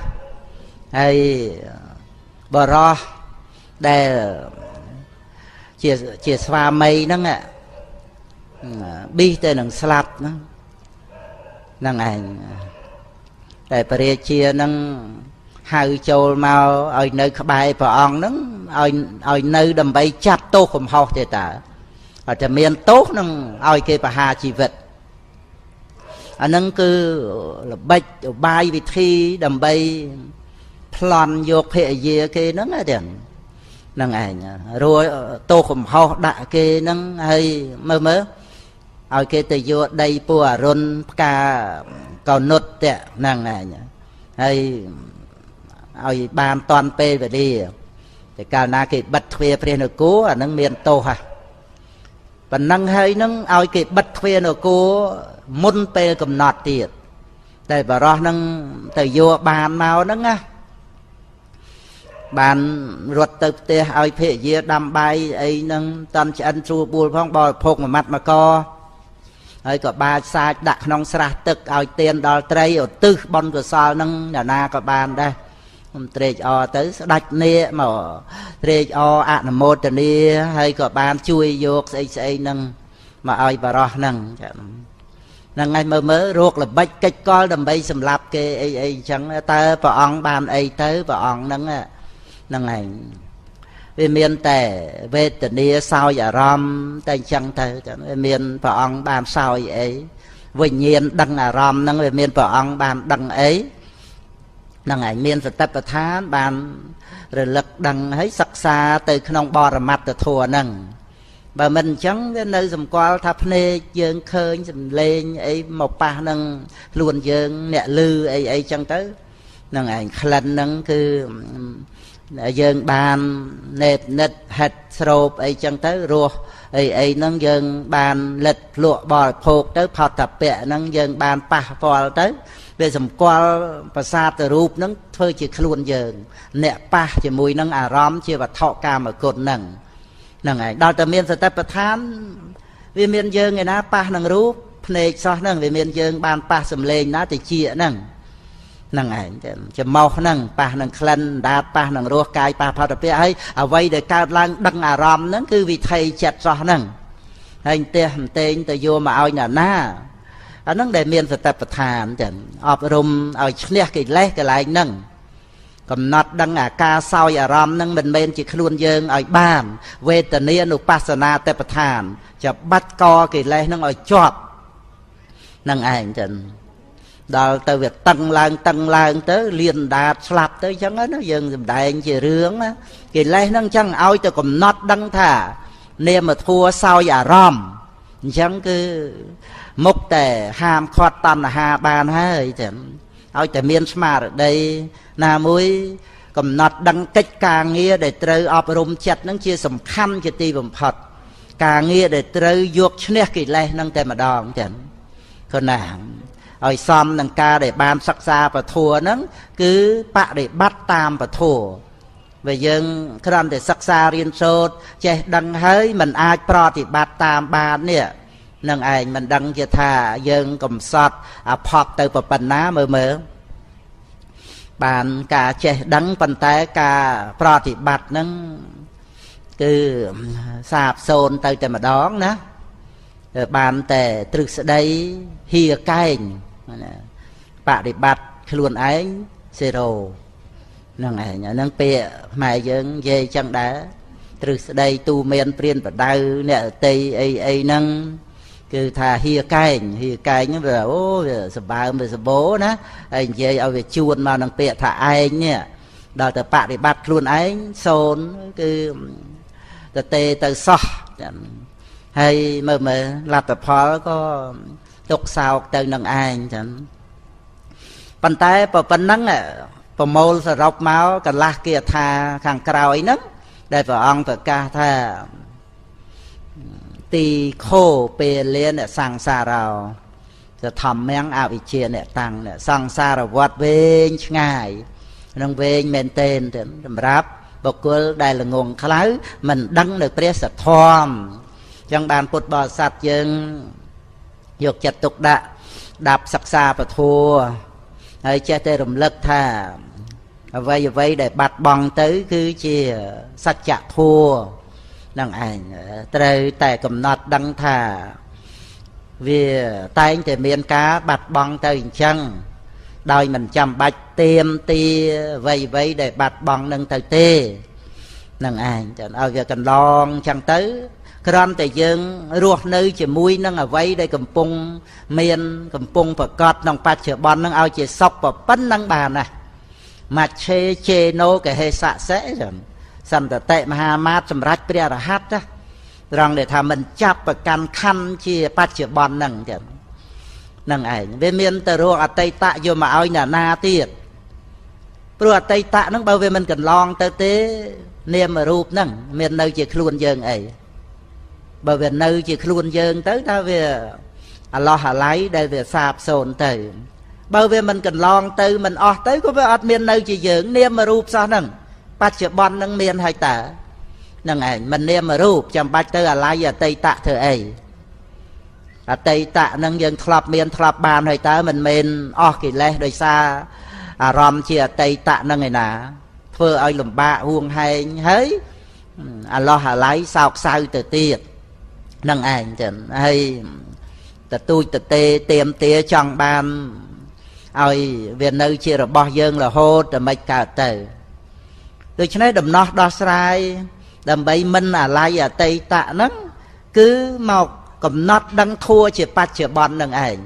ហើយបរោះដែលជាស្វាមីហ្នឹងប៊ីសទៅនឹងស្លាប់ហ្នឹងហ្នឹងឯងតែព្រះរាជាហ្នឹងហៅចូលមកឲ្យនៅក្បែរព្រះអង្គហ្នឹងឲ្យនៅដើម្បីចាប់ទោសកំហុសទេតើអត់តែមានទោសនឹងឲ្យគេប្រហារជីវិតអាហ្នឹងគឺល្បិចឧបាយវិធីដើម្បីប្លន់យកភរិយាគេហ្នឹងទាំងហ្នឹងឯងរួចទោសកំហុសដាក់គេហ្នឹងហើយមើលឲ្យគេទៅយកដីពូអរុនផ្កាកនុតតហ្នឹងឯងហើយឲ្យបានតាន់ពេលវេលាតែកាលណាគេបិទទ្វារព្រះនគរអាហ្នឹងមានទោសហ่ะប៉ុណ្ណឹងហើយនឹងឲ្យគេបិទទ្វារនគរមុនពេលកំណត់ទៀតតែបរោះនឹងទៅយកបានមកហ្នឹងណាបានរត់ទៅផ្ទះឲ្យភរិយាដាំបាយអីហ្នឹងតាន់ឆ្អិនស្រួលបួលផងបរិភោគមួយម៉ាត់មួយកហើយក៏បាចសាចដាក់ក្នុងស្រះទឹកឲ្យទៀនដល់ត្រីឧទ្ទិសបុណ្យកុសលហ្នឹងអ្នកណាក៏បានដែរខ្ញុំត្រេកអរទៅស្ដេចនាគមកត្រេកអរអនុមោទនាហើយក៏បានជួយយកស្អីស្អីហ្នឹងមកឲ្យបរោះហ្នឹងហ្នឹងហើយមើលរោគល្បិចកិច្ចកលដើម្បីសម្លាប់គេអីអីអញ្ចឹងតើព្រះអង្គបានអីទៅព្រះអង្គហ្នឹងហ្នឹងឯង វាមានតែវេទនាសោយអារម្មណ៍តែអញ្ចឹងទៅវាមានព្រះអង្គបានសោយអីវិញ្ញាណដឹងអារម្មណ៍ហ្នឹងវាមានព្រះអង្គបានដឹងអីហ្នឹងឯងមានសតិប្បដ្ឋានបានរលឹកដឹងហើយសិក្សាទៅក្នុងបរមត្តធម៌ហ្នឹងបើមិនអញ្ចឹងវានៅសម្គាល់ថាភ្នែកយើងឃើញសំឡេងអីមកប៉ះនឹងខ្លួនយើងអ្នកលឺអីអីចឹងទៅហ្នឹងឯងក្លិនហ្នឹងគឺយើងបានណេបនិតហិតស្រូបអីចឹងទៅរសអីអីហ្នឹងយើងបានលិតភ្លក់បរិភោគទៅផតពៈហ្នឹងយើងបានប៉ះពាល់ទៅវាសម្គាល់ប្រសាទរូបហ្នឹងធ្វើជាខ្លួនយើងអ្នកប៉ះជាមួយនឹងអារម្មណ៍ជាវត្ថុកាមគុណហ្នឹងហ្នឹងឯងដល់តែមានសតិប្បដ្ឋានវាមានយើងឯណាប៉ះនឹងរូបភ្នែកសោះហ្នឹងវាមានយើងបានប៉ះសំឡេងណាតិចហ្នឹងហ្នឹងឯងច្មោះហ្នឹងប៉ះនឹងក្លិនដាតប៉ះនឹងរសកាយប៉ះផតពៈហើយអ្វីដែលកើតឡើងដឹងអារម្មណ៍ហ្នឹងគឺវិថីចិត្តសោះហ្នឹងហើយផ្ទះផ្ទែងទៅយកមកឲ្យណាណាអាហ្នឹងដែលមានសតិប្បដ្ឋានចឹងអប់រំឲ្យឈ្នះកិលេសកន្លែងហ្នឹងកំណត់ដឹងអាការសោយអារម្មណ៍ហ្នឹងមិនមែនជាខ្លួនយើងឲ្យបានវេទនានុបស្សនាតិប្បដ្ឋានจะបាត់កកិលេសហ្នឹងឲ្យជាប់ហ្នឹងឯងចឹងដល់ទៅវាតឹងឡើងតឹងឡើងទៅលៀនដាតស្លាប់ទៅអញ្ចឹងណាយើងសំដែងជារឿងកិលេសហ្នឹងអញ្ចឹងឲ្យទៅកំណត់ដឹងថានាមធัวសោយអារម្មណ៍អញ្ចឹងគឺមុខតែហាមឃាត់តណ្ហាបានហើយចឹងឲ្យតែមានស្មារតីណាមួយកំណត់ដឹងកិច្ចការងារដែលត្រូវអប់រំចិត្តហ្នឹងជាសំខាន់ជាទីបំផុតការងារដែលត្រូវយកឈ្នះកិលេសហ្នឹងតែម្ដងចឹងគណាឲ្យសមនឹងការដែលបានសិក្សាពធហ្នឹងគឺបដិបត្តិតាមពធបើយើងគ្រាន់តែសិក្សារៀនសូត្រចេះដឹងហើយមិនអាចប្រតិបត្តិតាមបាននេះនឹងឯងមិនដឹងជាថាយើងកំសត់អភ័ព្វទៅប៉ុណ្ណាមើលមើលបានការចេះដឹងប៉ុន្តែការប្រតិបត្តិហ្នឹងគឺសាបសូន្យទៅតែម្ដងណាបានតែទ្រឹស្ដីហៀកែងណាបដិបត្តិខ្លួនឯងសេរ៉ូហ្នឹងឯងអាហ្នឹងពាក្យខ្មែរយើងនិយាយចឹងដែរទ្រឹស្ដីទូមានព្រានបដៅអ្នកអតីអីអីហ្នឹងគឺថាហៀកែងហៀកែងហ្នឹងវាអូវាសម្បើមវាសម្បូរណាហើយនិយាយឲ្យវាជួនមកនឹងពាក្យថាឯងនេះដល់តែបដិបត្តិខ្លួនឯងសូន្យគឺតទេទៅសោះហើយមើលមើលលទ្ធផលក៏ទុកសោកទៅនឹងឯងចឹងប៉ុន្តែប៉ុណ្ណឹងប្រមូលសរុបមកកន្លះគាថាខាងក្រោយហ្នឹងដែលព្រះអង្គប្រកាសថាទីខោពេលលានសង្សារោសធម្មំអវិជ្ជាអ្នកតាំងសង្សារវដ្តវែងឆ្ងាយនឹងវែងមែនទែនសម្រាប់បុគ្គលដែលល្ងងខ្លៅមិនដឹងនៅព្រះសទ្ធមចឹងបានពុទ្ធបរិស័ទយើងយកចិត្តទុកដាក់ដាប់សិក្សាពធហើយចេះតែរំលឹកថាអ្វីអ្វីដែលបាត់បង់ទៅគឺជាសច្ចធម៌នឹងឯងត្រូវតែកំណត់ដឹងថាវាតែងតែមានការបាត់បង់ទៅអញ្ចឹងដោយមិនចាំបាច់ទៀមទាអ្វីអ្វីដែលបាត់បង់នឹងទៅទេនឹងឯងចឹងឲ្យវាកន្លងអញ្ចឹងទៅគ្រាន់តែយើងរស់នៅជាមួយនឹងអ្វីដែលកំពុងមានកំពុងប្រកបក្នុងបច្ចុប្បន្ននឹងឲ្យជាសុខប៉ុណ្ណឹងបានណាមច្ឆេចេណូកហេសៈសិចឹងសន្តតិមហាមាត្រសម្រាប់ព្រះរហ័តណាត្រង់ដែលថាមិនចាប់ប្រកាន់ខណ្ឌជាបច្ចុប្បន្នហ្នឹងចឹងហ្នឹងឯងវាមានទៅរកអតីតយកមកឲ្យណានាទៀតព្រោះអតីតហ្នឹងបើវាមិនកន្លងទៅទេនាមរូបហ្នឹងមាននៅជាខ្លួនយើងអីបើវានៅជាខ្លួនយើងទៅថាវាអាឡោះអាល័យដែលវាសាបសូន្យទៅបើវាមិនកន្លងទៅមិនអស់ទៅក៏វាអត់មាននៅជាយើងនាមរូបសោះហ្នឹងបច្ចុប្បន្នហ្នឹងមានហើយតើហ្នឹងឯងមិននាមរូបចាំបាច់ទៅអាល័យអតីតធ្វើអីអតីតហ្នឹងយើងធ្លាប់មានធ្លាប់បានហើយតើមិនមែនអស់កិលេសដោយសារអារម្មណ៍ជាអតីតហ្នឹងឯណាធ្វើឲ្យលំបាកហួងហែងហើយអាឡោះអាល័យសោកសៅទៅទៀតហ្នឹងឯងចឹងហើយតទូចតទេទៀមទាចង់បានឲ្យវានៅជារបស់យើងរហូតតែមិនកើតទៅដូច្នេះដំណោះដោះស្រាយ ដើម្បីមិនអាល័យអតីតហ្នឹងគឺមកកំណត់ដឹងធัวជាបច្ចុប្បន្ននឹងឯង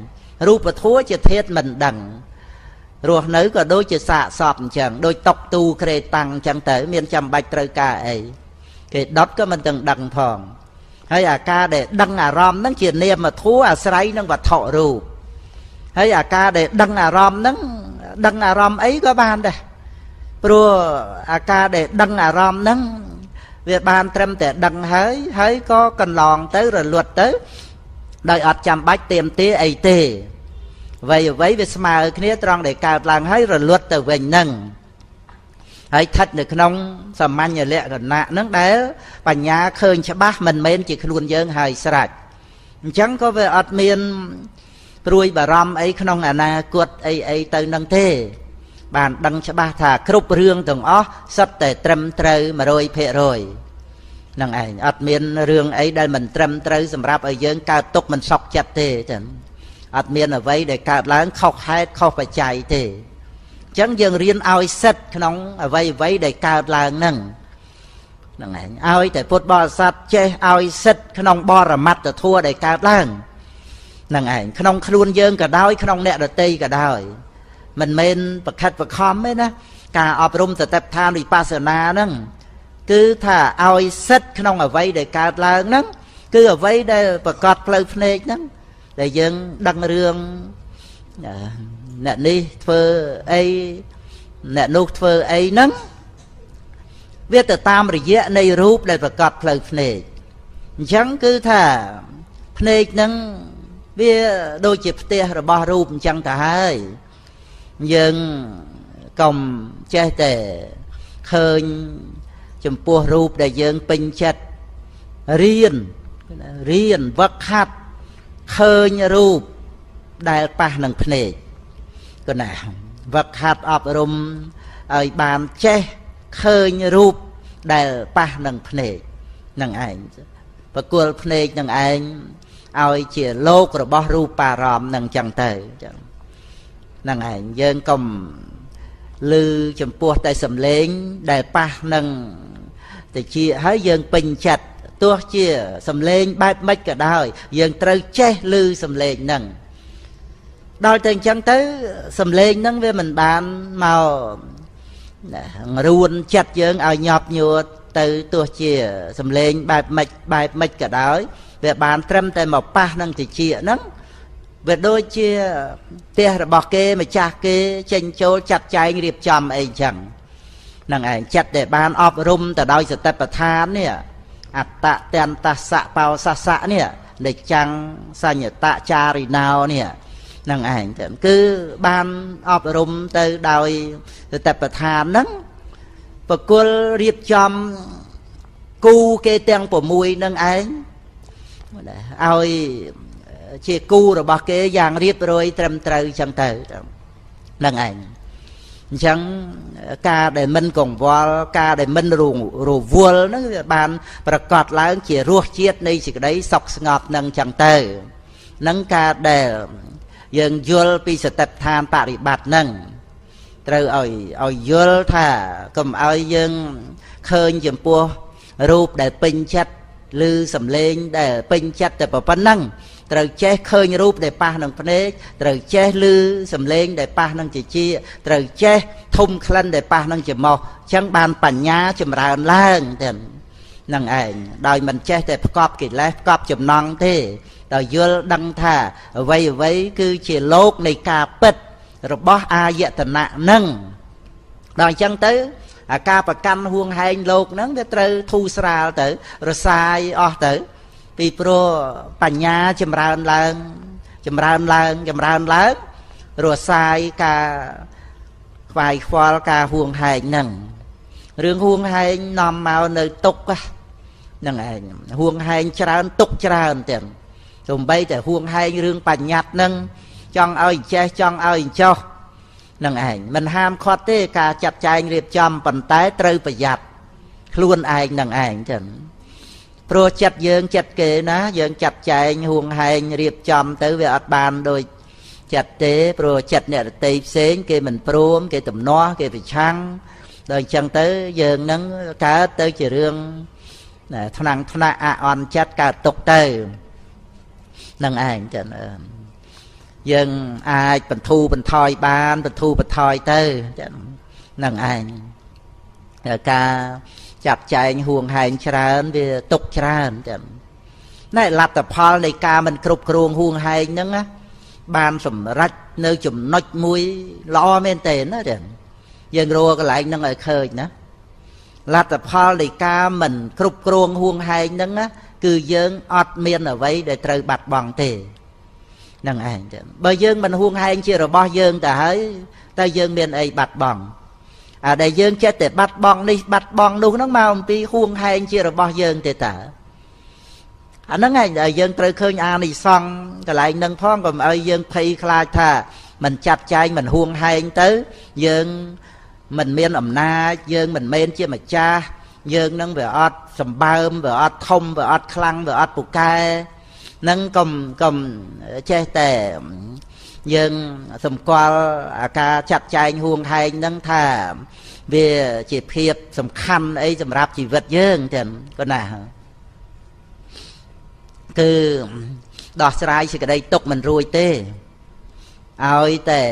រូបធัวជាធាតុមិនដឹងរស់នៅក៏ដូចជាសាកសពអញ្ចឹងដូចតុកទូក្រេតាំងអញ្ចឹងទៅមានចាំបាច់ត្រូវការអីគេដុតក៏មិនទាំងដឹងផងហើយអាការដែលដឹងអារម្មណ៍ហ្នឹងជានាមធัวអាស្រ័យនឹងវត្ថុរូបហើយអាការដែលដឹងអារម្មណ៍ហ្នឹងដឹងអារម្មណ៍អីក៏បានដែរព្រោះអាការដែលដឹងអារម្មណ៍ហ្នឹងវាបានត្រឹមតែដឹងហើយហើយក៏កន្លងទៅរលត់ទៅដោយអត់ចាំបាច់ទៀមទាអីទេអ្វីអ្វីវាស្មើគ្នាត្រង់ដែលកើតឡើងហើយរលត់ទៅវិញហ្នឹងហើយស្ថិតនៅក្នុងសាមញ្ញលក្ខណៈហ្នឹងដែលបញ្ញាឃើញច្បាស់មិនមែនជាខ្លួនយើងហើយស្រេចអញ្ចឹងក៏វាអត់មានព្រួយបារម្ភអីក្នុងអនាគតអីអីទៅនឹងទេបានដឹងច្បាស់ថាគ្រប់រឿងទាំងអស់សុទ្ធតែត្រឹមត្រូវ 100% នឹងឯងអត់មានរឿងអីដែលមិនត្រឹមត្រូវសម្រាប់ឲ្យយើងកើតទុកមិនសុខចិត្តទេចឹងអត់មានអ្វីដែលកើតឡើងខុសហេតុខុសបច្ច័យទេអញ្ចឹងយើងរៀនឲ្យសិទ្ធក្នុងអ្វីអ្វីដែលកើតឡើងហ្នឹងហ្នឹងឯងឲ្យតែពុទ្ធបរិស័ទចេះឲ្យសិទ្ធក្នុងបរមត្តធម៌ដែលកើតឡើងហ្នឹងឯងក្នុងខ្លួនយើងក៏ដោយក្នុងអ្នកដទៃក៏ដោយមិនមែនប្រខិតប្រខំទេណាការអប់រំសតិប្បដ្ឋានវិបស្សនាហ្នឹងគឺថាឲ្យសិទ្ធក្នុងអ្វីដែលកើតឡើងហ្នឹងគឺអ្វីដែលប្រកបផ្លូវភ្នែកហ្នឹងដែលយើងដឹងរឿងអ្នកនេះធ្វើអីអ្នកនោះធ្វើអីហ្នឹងវាទៅតាមរយៈនៃរូបដែលប្រកបផ្លូវភ្នែកអញ្ចឹងគឺថាភ្នែកហ្នឹងវាដូចជាផ្ទះរបស់រូបអញ្ចឹងទៅហើយយើងកុំចេះតែឃើញចំពោះរូបដែលយើងពេញចិត្តរៀនវឹកហាត់ឃើញរូបដែលប៉ះនឹងភ្នែកក៏ណាវឹកហាត់អប់រំឲ្យបានចេះឃើញរូបដែលប៉ះនឹងភ្នែកនឹងឯងប្រគល់ភ្នែកនឹងឯងឲ្យជាលោករបស់រូបារម្មណ៍នឹងចឹងទៅចឹងហ្នឹងឯងយើងកុំឮចំពោះតែសំឡេងដែលប៉ះនឹងតិចហើយយើងពេញចិត្តទោះជាសំឡេងបែបម៉េចក៏ដោយយើងត្រូវចេះឮសំឡេងហ្នឹងដល់ទៅអញ្ចឹងទៅសំឡេងហ្នឹងវាមិនបានមករួនចិត្តយើងឲ្យញាប់ញួរទៅទោះជាសំឡេងបែបម៉េចបែបម៉េចក៏ដោយវាបានត្រឹមតែមកប៉ះនឹងតិចហ្នឹងវាដូចជាផ្ទះរបស់គេម្ចាស់គេចេញចូលចាត់ចែងរៀបចំអីចឹងហ្នឹងឯងចិត្តដែលបានអប់រំទៅដោយសតិប្បដ្ឋាននេះអត្តតន្តសៈបោសសៈនេះនិច្ចំសញ្ញតចារិណោនេះហ្នឹងឯងគឺបានអប់រំទៅដោយសតិប្បដ្ឋានហ្នឹងប្រគល់រៀបចំគូគេទាំង6ហ្នឹងឯងឲ្យជាគូរបស់គេយ៉ាងរៀបរយត្រឹមត្រូវចឹងទៅហ្នឹងឯងអញ្ចឹងការដែលមិនកង្វល់ការដែលមិនរវល់ហ្នឹងវាបានប្រកាសឡើងជារសជាតិនៃសេចក្តីសុខស្ងប់ហ្នឹងចឹងទៅនឹងការដែលយើងយល់ពីសតិប្បដ្ឋានបរិបត្តិហ្នឹងត្រូវឲ្យយល់ថាកុំឲ្យយើងឃើញចំពោះរូបដែលពេញចិត្តឬសំឡេងដែលពេញចិត្តតែប៉ុណ្ណឹងត្រូវចេះឃើញរូបដែលប៉ះនឹងភ្នែកត្រូវចេះឮសំឡេងដែលប៉ះនឹងជាត្រូវចេះធំក្លិនដែលប៉ះនឹងច្រមុះអញ្ចឹងបានបញ្ញាចម្រើនឡើងទៅនឹងឯងដោយមិនចេះតែផ្កប់កិលេសផ្កប់ចំណងទេដោយយល់ដឹងថាអ្វីអ្វីគឺជាលោកនៃការពិតរបស់អាយតនៈនឹងដល់អញ្ចឹងទៅអាការប្រកាន់ហួងហែងលោកហ្នឹងវាត្រូវធូរស្រាលទៅរសាយអស់ទៅពីព្រោះបញ្ញាចម្រើនឡើងចម្រើនឡើងចម្រើនឡើងរសាយការខ្វាយខ្វល់ការហួងហែងហ្នឹងរឿងហួងហែងនាំមកនៅទុក្ខហ្នឹងឯងហួងហែងច្រើនទុក្ខច្រើនទាំងសំបីតែហួងហែងរឿងបញ្ញត្តិហ្នឹងចង់ឲ្យចេះចង់ឲ្យចោះនឹងឯងមិនហាមឃាត់ទេការចាត់ចែងរៀបចំប៉ុន្តែត្រូវប្រយ័ត្នខ្លួនឯងនឹងឯងចឹងព្រោះចិត្តយើងចិត្តគេណាយើងចាត់ចែងហួងហែងរៀបចំទៅវាអត់បានដូចចិត្តទេព្រោះចិត្តអ្នកដទៃផ្សេងគេមិនព្រមគេទំនាស់គេប្រឆាំងដល់អញ្ចឹងទៅយើងនឹងកើតទៅជារឿង ថ្នាំងថ្នាក់អអន់ចិត្តកើតទុកទៅនឹងឯងចឹងយើងអាចបន្ធូរបន្ថយបានបន្ធូរបន្ថយទៅចឹងនឹងឯងការចាត់ចែងហួងហែងច្រើនវាទុកច្រើនចឹងណែលទ្ធផលនៃការមិនគ្រប់គ្រងហួងហែងហ្នឹងណាបានសម្រេចនៅចំណុចមួយល្អមែនទេណាចឹងយើងរកកន្លែងហ្នឹងឲ្យឃើញណាលទ្ធផលនៃការមិនគ្រប់គ្រងហួងហែងហ្នឹងណាគឺយើងអត់មានអ្វីដែលត្រូវបាត់បង់ទេហ្នឹងឯងចឹងបើយើងមិនហួងហែងជារបស់យើងទៅហើយតើយើងមានអីបាត់បង់អាដែលយើងចេះតែបាត់បង់នេះបាត់បង់នោះហ្នឹងមកអំពីហួងហែងជារបស់យើងទេតើអាហ្នឹងឯងដែលយើងត្រូវឃើញអានិសង្សកន្លែងហ្នឹងផងកុំឲ្យយើងភ័យខ្លាចថាមិនចាត់ចែងមិនហួងហែងទៅយើងមិនមានអំណាចយើងមិនមែនជាម្ចាស់យើងនឹងវាអត់សម្បើមវាអត់ធំវាអត់ខ្លាំងវាអត់ពូកែនឹងកុំចេះតែយើងសម្គាល់អាការចាត់ចែងហួងហែងហ្នឹងថាវាជាភាពសំខាន់អីសម្រាប់ជីវិតយើងចឹងក៏ណាគឺដោះស្រាយសេចក្តីទុក្ខមិនរួចទេឲ្យតែ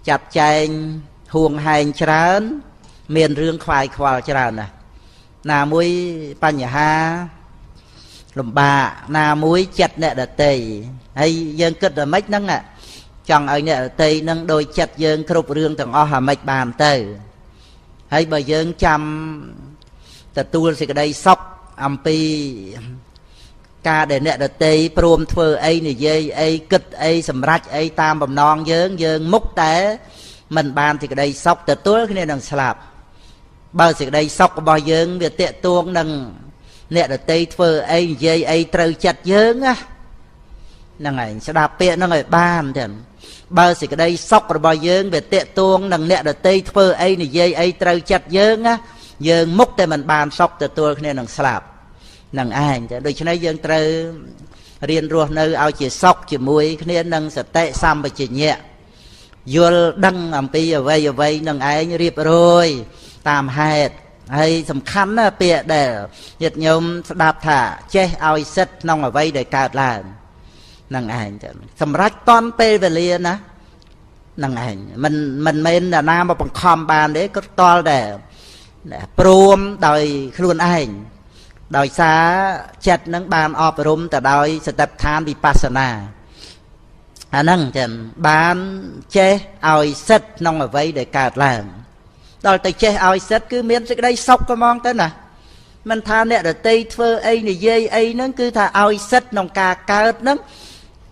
ចាត់ចែងហួងហែងច្រើនមានរឿងខ្វាយខ្វល់ច្រើនណាស់ណាមួយបញ្ហាលំបាកណាមួយចិត្តអ្នកដតីហើយយើងគិតតែម៉េចហ្នឹងចង់ឲ្យអ្នកដតីហ្នឹងដោយចិត្តយើងគ្រប់រឿងទាំងអស់អាម៉េចបានទៅហើយបើយើងចាំទទួលសេចក្តីសុខអំពីការដែលអ្នកដតីព្រមធ្វើអីនិយាយអីគិតអីសម្រេចអីតាមបំណងយើងយើងមុខតែមិនបានសេចក្តីសុខទទួលគ្នានឹងស្លាប់បើសេចក្តីសុខរបស់យើងវាតាក់ទងនឹងអ្នកដតីធ្វើអីនិយាយអីត្រូវចិត្តយើងណាហ្នឹងឯងស្ដាប់ពាក្យហ្នឹងឲ្យបានចឹងបើសេចក្តីសុខរបស់យើងវាតាក់ទងនឹងអ្នកដតីធ្វើអីនិយាយអីត្រូវចិត្តយើងណាយើងមុខតែមិនបានសុខទទួលគ្នានឹងស្លាប់ហ្នឹងឯងចឹងដូច្នេះយើងត្រូវរៀនរស់នៅឲ្យជាសុខជាមួយគ្នានឹងសតិសម្បជញ្ញៈយល់ដឹងអំពីអ្វីអ្វីនឹងឯងរៀបរយតាមហេតុហើយសំខាន់ណាពាក្យដែលញាតិញោមស្ដាប់ថាចេះឲ្យសិទ្ធក្នុងអ្វីដែលកើតឡើងនឹងឯងចឹងសម្រាប់តន់ពេលវេលាណានឹងឯងមិនមែនអ្នកណាមកបង្ខំបានទេក៏តល់ដែរព្រមដោយខ្លួនឯងដោយសារចិត្តនឹងបានអប់រំទៅដោយសតិប្បដ្ឋានវិបស្សនាអាហ្នឹងចឹងបានចេះឲ្យសិទ្ធក្នុងអ្វីដែលកើតឡើងដល់ទៅចេះឲ្យសិទ្ធគឺមានសេចក្តីសុខក៏ហ្មងទៅណាមិនថាអ្នកដតីធ្វើអីនិយាយអីហ្នឹងគឺថាឲ្យសិទ្ធក្នុងការកើតហ្នឹង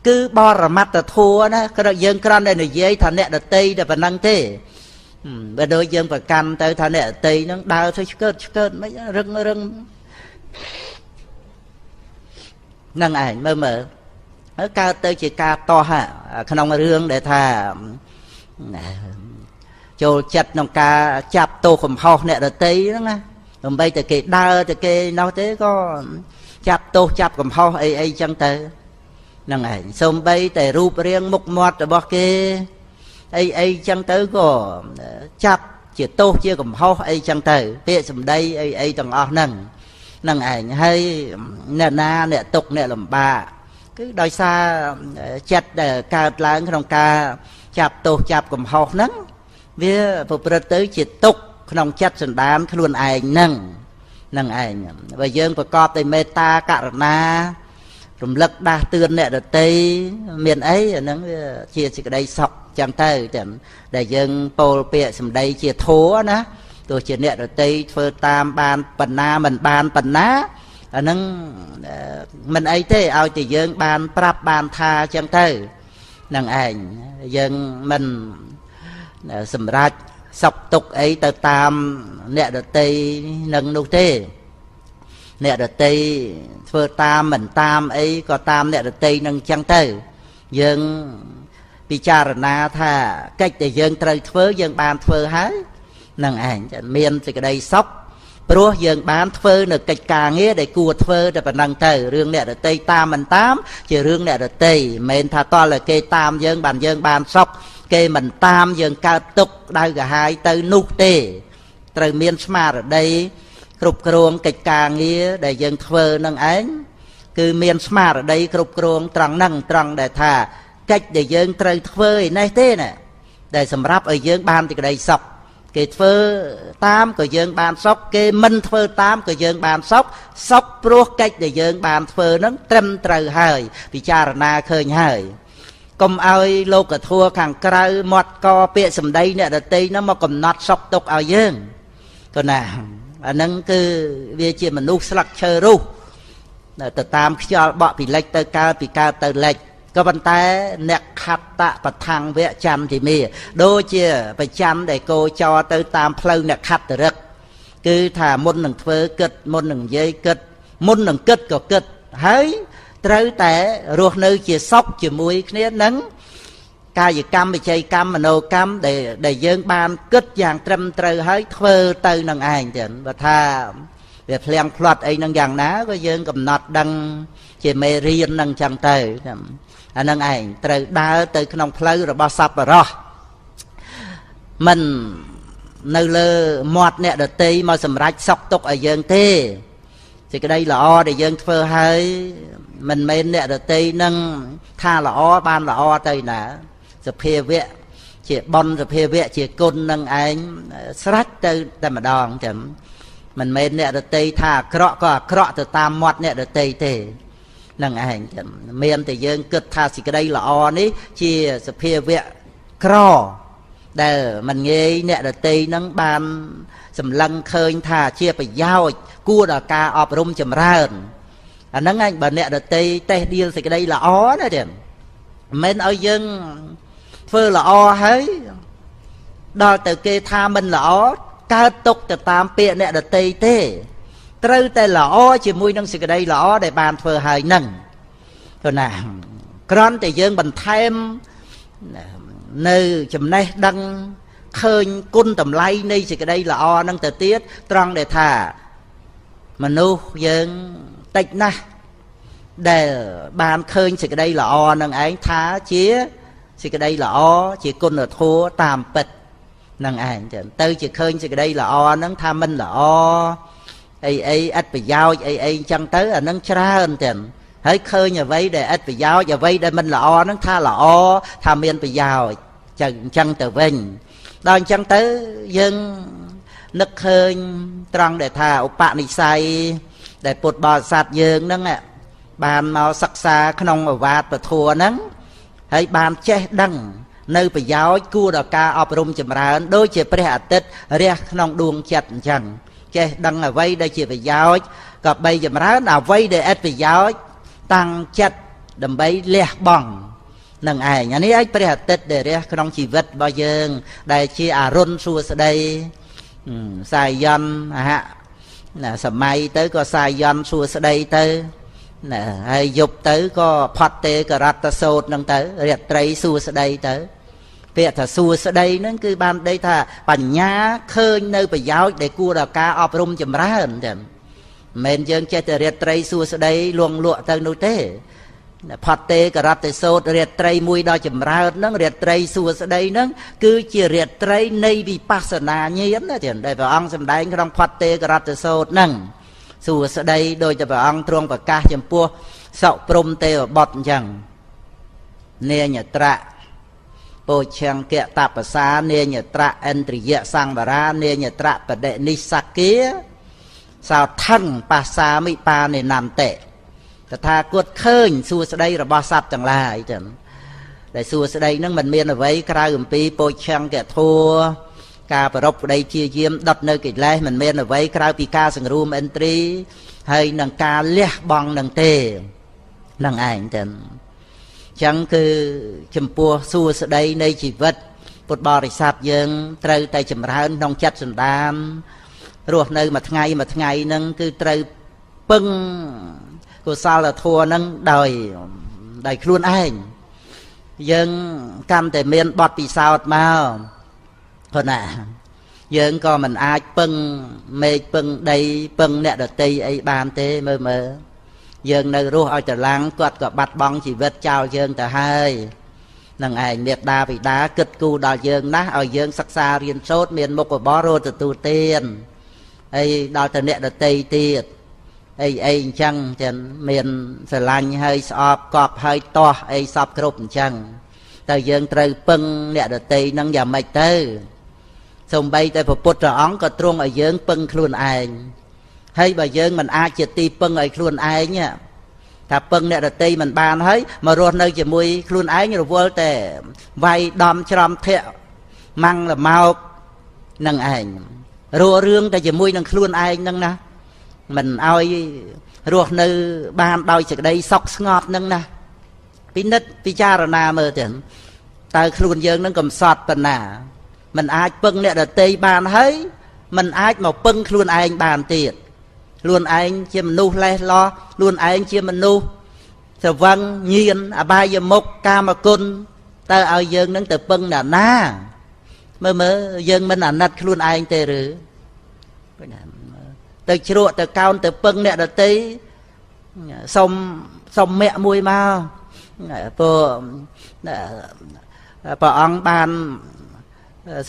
គឺបរមត្តធម៌ណាគឺយើងគ្រាន់តែនិយាយថាអ្នកដតីតែប៉ុណ្្នឹងទេបើដូចយើងប្រកាន់ទៅថាអ្នកដតីហ្នឹងដើរទៅឆ្កើតឆ្កើតមិនរឹងរឹងហ្នឹងឯងមើលមើលហើយកើតទៅជាការតោះក្នុងរឿងដែលថាចូលចិត្តក្នុងការចាប់ទោសកំហុសអ្នកដតីហ្នឹងណាដើម្បីតែគេដើរតែគេនោះទេក៏ចាប់ទោសចាប់កំហុសអីអីចឹងទៅហ្នឹងឯងសូម្បីតែរូបរាងមុខមាត់របស់គេអីអីចឹងទៅក៏ចាប់ជាទោសជាកំហុសអីចឹងទៅពាក្យសម្ដីអីអីទាំងអស់ហ្នឹងហ្នឹងឯងហើយអ្នកណាអ្នកទុកអ្នកលំបាកគឺដោយសារចិត្តដែលកើតឡើងក្នុងការចាប់ទោសចាប់កំហុសហ្នឹងវាប្រព្រឹត្តទៅជាទុក្ខក្នុងចិត្តសន្តានខ្លួនឯងហ្នឹងហ្នឹងឯងបើយើងប្រកបដោយមេត្តាករុណារំលឹកដាស់តឿនអ្នកដទៃមានអីអាហ្នឹងវាជាសេចក្តីសុខចឹងទៅចឹងដែលយើងពោលពាក្យសម្ដីជាធម៌ណាទោះជាអ្នកដទៃធ្វើតាមបានបណ្ណាមិនបានបណ្ណាអាហ្នឹងមិនអីទេឲ្យតែយើងបានប្រាប់បានថាចឹងទៅហ្នឹងឯងយើងមិនសម្រេចសុខទុក្ខអីទៅតាមអ្នកដទៃនឹងនោះទេអ្នកដទៃធ្វើតាមមិនតាមអីក៏តាមអ្នកដទៃនឹងចឹងទៅយើងពិចារណាថាកិច្ចដែលយើងត្រូវធ្វើយើងបានធ្វើហើយនឹងឯងមានសេចក្តីសុខព្រោះយើងបានធ្វើនៅកិច្ចការងារដែលគួរធ្វើតែប៉ុណ្ណឹងទៅរឿងអ្នកដទៃតាមមិនតាមជារឿងអ្នកដទៃមិនមែនថាតើគេតាមយើងបានយើងបានសុខគេមិនតាមយើងកើតទុក្ខក្តៅក្រហាយទៅនោះទេត្រូវមានស្មារតី គ្រប់គ្រងកិច្ចការងារដែលយើងធ្វើនឹងឯងគឺមានស្មារតីគ្រប់គ្រងត្រង់ហ្នឹងត្រង់ដែលថាកិច្ចដែលយើងត្រូវធ្វើឯនេះទេណាដែលសម្រាប់ឲ្យយើងបានសេចក្តីសុខគេធ្វើតាមក៏យើងបានសុខគេមិនធ្វើតាមក៏យើងបានសុខសុខព្រោះកិច្ចដែលយើងបានធ្វើហ្នឹងត្រឹមត្រូវហើយពិចារណាឃើញហើយកុំឲ្យលោកធម៌ខាងក្រៅមាត់កពាក្យសម្ដីអ្នកដទៃហ្នឹងមកកំណត់សុខទុក្ខឲ្យយើងក៏ណាអាហ្នឹងគឺវាជាមនុស្សស្លឹកឈើរុះទៅតាមខ្យល់បក់ពីលិចទៅកើតពីកើតទៅលិចក៏ប៉ុន្តែអ្នកខត្តបឋੰវៈចន្ទិមាដូចជាប្រចាំដែលគោចរទៅតាមផ្លូវអ្នកខត្តរិកគឺថាមុននឹងធ្វើគិតមុននឹងនិយាយគិតមុននឹងគិតក៏គិតហើយត្រូវតែរស់នៅជាសុខជាមួយគ្នានឹងកាយកម្មវិច័យកម្មមโนកម្មដែលយើងបានគិតយ៉ាងត្រឹមត្រូវហើយធ្វើទៅនឹងឯងចឹងបើថាវាភ្លៀងផ្្លាត់អីនឹងយ៉ាងណាក៏យើងកំណត់ដឹងជាមេរៀននឹងចឹងទៅអានឹងឯងត្រូវដើរទៅក្នុងផ្លូវរបស់សប្បុរសមិននៅលើមាត់អ្នកដទៃមកសម្រេចសុខទុក្ខឲ្យយើងទេសេចក្តីល្អដែលយើងធ្វើហើយមិនមែនអ្នកដទៃនឹងថាល្អបានល្អទៅណាសភាវៈជាបុណ្យសភាវៈជាគុណនឹងឯងស្រេចទៅតែម្ដងចឹងមិនមែនអ្នកដទៃថាអាក្រក់ក៏អាក្រក់ទៅតាមមាត់អ្នកដទៃទេនឹងឯងចឹងមានតែយើងគិតថាសេចក្តីល្អនេះជាសភាវៈក្រដែលមិនងាយអ្នកដទៃនឹងបានសម្លឹងឃើញថាជាប្រយោជន៍គួរដល់ការអប់រំចម្រើនអាហ្នឹងឯងបើអ្នកដទៃតេះដៀលសេចក្តីល្អណាចឹងមិនមែនឲ្យយើងធ្វើល្អហើយដល់ទៅគេថាមិនល្អកើតទុកទៅតាមពាក្យអ្នកដទៃទេត្រូវតែល្អជាមួយនឹងសេចក្តីល្អដែលបានធ្វើហើយនឹងទៅណាគ្រាន់តែយើងបន្ថែមនៅចំណេះដឹងឃើញគុណតម្លៃនៃសេចក្តីល្អនឹងទៅទៀតត្រង់ដែលថាមនុស្សយើងតិចណាស់ដែលបានឃើញសេចក្តីល្អនឹងឯងថាជាសេចក្តីល្អជាគុណធម៌តាមពិតនឹងឯងចឹងទៅជាឃើញសេចក្តីល្អនឹងថាមិនល្អអីអីឥតប្រយោជន៍អីអីចឹងទៅអានឹងច្រើនចឹងហើយឃើញអ្វីដែលឥតប្រយោជន៍អ្វីដែលមិនល្អនឹងថាល្អថាមានប្រយោជន៍ចឹងចឹងទៅវិញដល់អញ្ចឹងទៅយើងនឹកឃើញត្រង់ដែលថាឧបនិស្ស័យដែលពុទ្ធបរិស័ទយើងហ្នឹងបានមកសិក្សាក្នុងអវាទពធហ្នឹងហើយបានចេះដឹងនៅប្រយោជន៍គួរដល់ការអប់រំចម្រើនដូចជាព្រះអាទិត្យរះក្នុងដួងចិត្តអញ្ចឹងចេះដឹងអ្វីដែលជាប្រយោជន៍ក៏បីចម្រើនអ្វីដែលឥតប្រយោជន៍តាំងចិត្តដើម្បីលះបង់នឹងឯងអានេះឯងព្រះអាទិត្យដែលរះក្នុងជីវិតរបស់យើងដែលជាអរុណសួស្តីសាយន្តអហៈណាសម័យទៅក៏សាយន្តសួស្តីទៅណាហើយយប់ទៅក៏ផាត់ទេករតសោតនឹងទៅរាត្រីសួស្តីទៅពាក្យថាសួស្តីហ្នឹងគឺបានន័យថាបញ្ញាឃើញនៅប្រយោជន៍ដែលគួរដល់ការអប់រំចម្រើនចឹងមិនមែនយើងចេះតែរាត្រីសួស្តីលួងលក់ទៅនោះទេផាត់ទេករតសោតរាត្រីមួយដល់ចម្រើនហ្នឹងរាត្រីសួស្តីហ្នឹងគឺជារាត្រីនៃវិបស្សនាញាណណាចឹងដែលព្រះអង្គសម្ដែងក្នុងផាត់ទេករតសោតហ្នឹងសួស្តីដោយតែព្រះអង្គទ្រង់ប្រកាសចំពោះសុព្រំទេវបុត្រអញ្ចឹងនាញត្រៈពោឆង្គៈតបសានាញត្រៈឥន្ទ្រិយសង្វរានាញត្រៈបដិនិសគាសោថឹងបាសាមិបានិនន្តិតថាគតឃើញសួស្តីរបស់សត្វទាំងឡាយចឹងដែលសួស្តីហ្នឹងមិនមានអ្វីក្រៅអំពីពោឆង្គៈធัวការប្រពក្តីជាយាមដុតនៅកិលេសមិនមានអ្វីក្រៅពីការសង្រួមឥន្ទ្រីហើយនឹងការលះបង់នឹងទេនឹងឯងចឹងចឹងគឺចំពោះសួស្តីនៃជីវិតពុទ្ធបរិស័ទយើងត្រូវតែចម្រើនក្នុងចិត្តសន្តានរស់នៅមួយថ្ងៃមួយថ្ងៃហ្នឹងគឺត្រូវពឹងកុសលធម៌ហ្នឹងដោយខ្លួនឯងយើងកាន់តែមានបទពិសោធន៍មកព្រោះណាយើងក៏មិនអាចពឹងមេឃពឹងដីពឹងអ្នកដទៃអីបានទេមើលមើលយើងនៅរស់ឲ្យតឡាំងគាត់ក៏បាត់បង់ជីវិតចោលយើងទៅហើយនឹងឯងមេត្តាបិតាគិតគូរដល់យើងណាស់ឲ្យយើងសិក្សារៀនសូត្រមានមុខរបររត់ទទួលទាន អីដល់ទៅអ្នកដតីទៀតអីអីអញ្ចឹងចឹងមានស្រឡាញ់ហើយស្អប់កប់ហើយទាស់អីសពគ្រប់អញ្ចឹងតើយើងត្រូវពឹងអ្នកដតីនឹងយ៉ាងម៉េចទៅសូម្បីតែព្រះពុទ្ធអង្គក៏ទ្រង់ឲ្យយើងពឹងខ្លួនឯងហើយបើយើងមិនអាចជាទីពឹងឲ្យខ្លួនឯងថាពឹងអ្នកដតីមិនបានហើយមករស់នៅជាមួយខ្លួនឯងរវល់តែវាយដំច្រំធាក់ម៉ាំងលម៉ោកនឹងឯងរស់រឿងតែជាមួយនឹងខ្លួនឯងនឹងណាមិនឲ្យរស់នៅបានដោយសេចក្តីសុខស្ងប់នឹងណាពិនិត្យពិចារណាមើលទៅតើខ្លួនយើងនឹងកំសត់ប៉ុណ្ណាមិនអាចពឹងអ្នកដតីបានហើយមិនអាចមកពឹងខ្លួនឯងបានទៀតខ្លួនឯងជាមនុស្សលេះលោះខ្លួនឯងជាមនុស្សស្រវឹងញៀនអបាយមុខកាមគុណតើឲ្យយើងនឹងទៅពឹងអ្នកណាមើលមើលយើងមិនអាណិតខ្លួនឯងទេឬទៅជ្រក់ទៅកោនទៅពឹងអ្នកដតីសុំសុំមគ្គមួយមកព្រោះព្រះអង្គបាន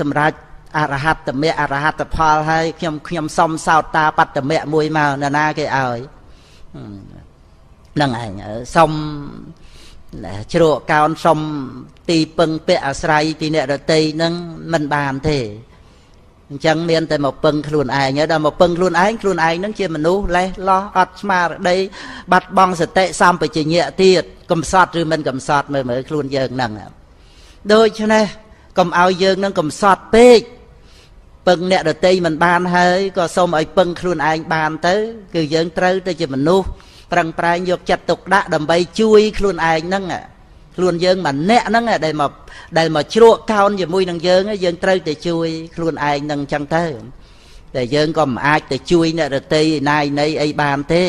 សម្រេចអរហត្តមគ្គអរហត្តផលហើយខ្ញុំសុំសោតាបត្តមគ្គមួយមកនរណាគេឲ្យហ្នឹងឯងសុំជ្រក់កោនសុំទីពឹងពាក់អាស្រ័យពីអ្នកដតីហ្នឹងមិនបានទេអញ្ចឹងមានតែមកពឹងខ្លួនឯងហើយដល់មកពឹងខ្លួនឯងខ្លួនឯងហ្នឹងជាមនុស្សលេះលោះអត់ស្មារតីបាត់បង់សតិសម្បជញ្ញៈទៀតកំសត់ឬមិនកំសត់មើលមើលខ្លួនយើងហ្នឹងដូច្នេះកុំឲ្យយើងនឹងកំសត់ពេកពឹងអ្នកដតីមិនបានហើយក៏សូមឲ្យពឹងខ្លួនឯងបានទៅគឺយើងត្រូវទៅជាមនុស្សប្រឹងប្រែងយកចិត្តទុកដាក់ដើម្បីជួយខ្លួនឯងហ្នឹងខ្លួនយើងម្នាក់ហ្នឹងដែលមកជ្រក់កោនជាមួយនឹងយើងយើងត្រូវតែជួយខ្លួនឯងហ្នឹងអញ្ចឹងទៅតែយើងក៏មិនអាចទៅជួយអ្នកដតីណាយណីអីបានទេ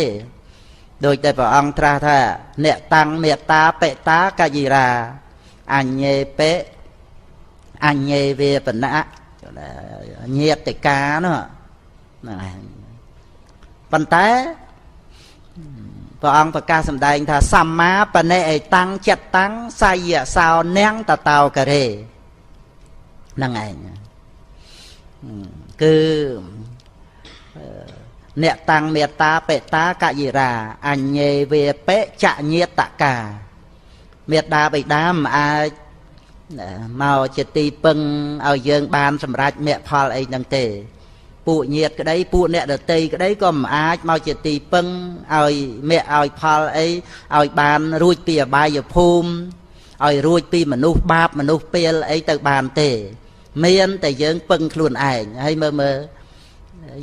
ដោយតែព្រះអង្គត្រាស់ថាអ្នកតាំងមេត្តាបិតាកយិរាអញ្ញេបិអញ្ញេវេបណៈញាតិកានោះហ្នឹងឯងប៉ុន្តែព្រះអង្គប្រកាសសម្ដែងថាសម្មាបនិអេតាំងចិត្តតាំងសយសោនាងតតោករេហ្នឹងឯងគឺអ្នកតាំងមេត្តាបិតាកយិរាអញ្ញេវេបិចញាតកាមេត្តាបិតាមិនអាចមកជាទីពឹងឲ្យយើងបានសម្រេចមគ្គផលអីហ្នឹងទេពួកញាតិក្តីពួកអ្នកដតីក្តីក៏មិនអាចមកជាទីពឹងឲ្យមគ្គឲ្យផលអីឲ្យបានរួចពីអបាយភូមិឲ្យរួចពីមនុស្សបាបមនុស្សពាលអីទៅបានទេមានតែយើងពឹងខ្លួនឯងហើយមើលមើល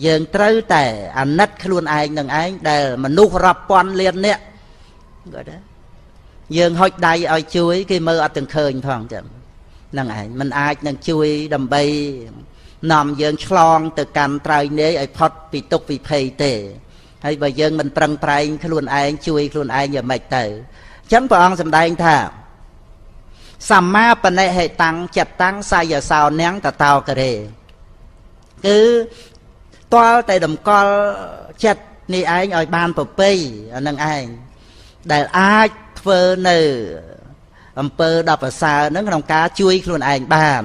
យើងត្រូវតែអាណិតខ្លួនឯងនឹងឯងដែលមនុស្សរាប់ពាន់លាននាក់គាត់ថាយើងហុចដៃឲ្យជួយគេមើលអត់ទាំងឃើញផងចឹងហ្នឹងឯងមិនអាចនឹងជួយដើម្បីនាំយើងឆ្លងទៅកាន់ត្រើយនាយឲ្យផុតពីទុក្ខពីភ័យទេហើយបើយើងមិនប្រឹងប្រែងខ្លួនឯងជួយខ្លួនឯងយ៉ាងម៉េចទៅអញ្ចឹងព្រះអង្គសម្ដែងថាសម្មាបនិហេតាំងចិត្តតាំងសយសោនាងតតោករេគឺទាល់តែតម្កល់ចិត្តនេះឯងឲ្យបានប្រពៃអានឹងឯងដែលអាចធ្វើនៅអំពើដ៏ប្រសើរនឹងក្នុងការជួយខ្លួនឯងបាន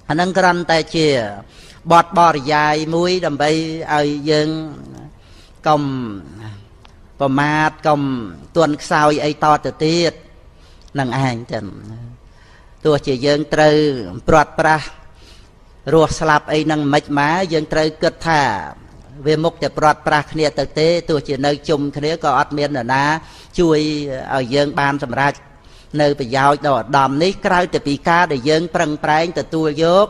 អានឹងគ្រាន់តែជាបទបរិយាយមួយដើម្បីឲ្យយើងកុំប្រមាទកុំទន់ខ្សោយអីតទៅទៀតនឹងឯងចឹងទោះជាយើងត្រូវព្រាត់ប្រាសរស់ស្លាប់អីនឹងមិនមកយើងត្រូវគិតថាវាមុខតែព្រាត់ប្រាសគ្នាទៅទេទោះជានៅជុំគ្នាក៏អត់មាននរណាជួយឲ្យយើងបានសម្រេចនៅប្រយោជន៍ដ៏ឧត្តមនេះក្រៅតែពីការដែលយើងប្រឹងប្រែងទទួលយក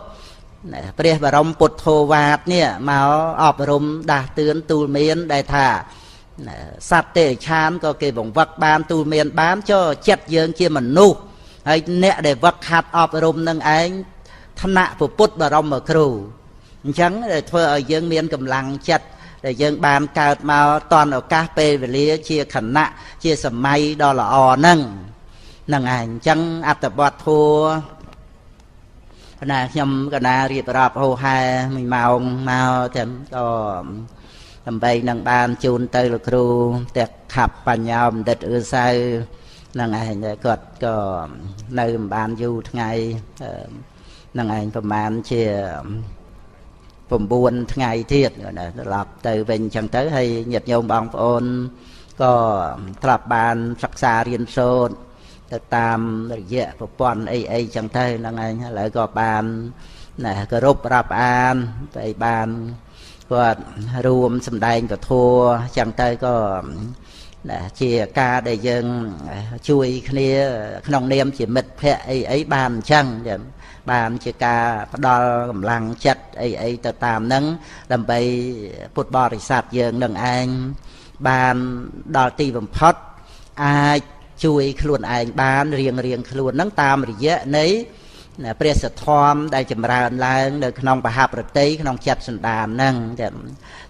ព្រះបរមពុទ្ធោវាទនេះមកអប់រំដាស់តឿនទូលមានដែលថាសត្វទេឆានក៏គេបង្វឹកបានទូលមានបានចុះចិត្តយើងជាមនុស្សហើយអ្នកដែលវឹកហាត់អប់រំនឹងឯងថ្នាក់ពុទ្ធបរមគ្រូអញ្ចឹងដែលធ្វើឲ្យយើងមានកម្លាំងចិត្តដែលយើងបានកើតមកតន់ឱកាសពេលវេលាជាខណៈជាសម័យដ៏ល្អហ្នឹងហ្នឹងឯងអញ្ចឹងអត្ថបទធัวណាខ្ញុំកណារៀបរាប់ហោហែមួយម៉ោងមកទាំងក៏ដើម្បីនឹងបានជូនទៅលោកគ្រូទាំងខាប់បញ្ញាបណ្ឌិតអឿសៅហ្នឹងឯងគាត់ក៏នៅមិនបានយូរថ្ងៃហ្នឹងឯងប្រហែលជា 9ថ្ងៃទៀតណាត្រឡប់ទៅវិញអញ្ចឹងទៅហើយញាតិញោមបងប្អូនក៏ធ្លាប់បានសិក្សារៀនសូត្រទៅតាមរយៈប្រព័ន្ធអីអីចឹងទៅហ្នឹងឯងឥឡូវក៏បានណាគោរពរាប់អានទៅបានគាត់រួមសម្ដែងពធចឹងទៅក៏ណាជាការដែលយើងជួយគ្នាក្នុងនាមជាមិត្តភក្តិអីអីបានអញ្ចឹងបានជាការផ្ដល់កម្លាំងចិត្តអីអីទៅតាមហ្នឹងដើម្បីពុទ្ធបរិស័ទយើងនឹងឯងបានដល់ទីបំផុតអាចជួយខ្លួនឯងបានរៀងរៀងខ្លួនហ្នឹងតាមរយៈនៃព្រះសទ្ធំដែលចម្រើនឡើងនៅក្នុងបហប្រតិក្នុងចិត្តសន្តានហ្នឹង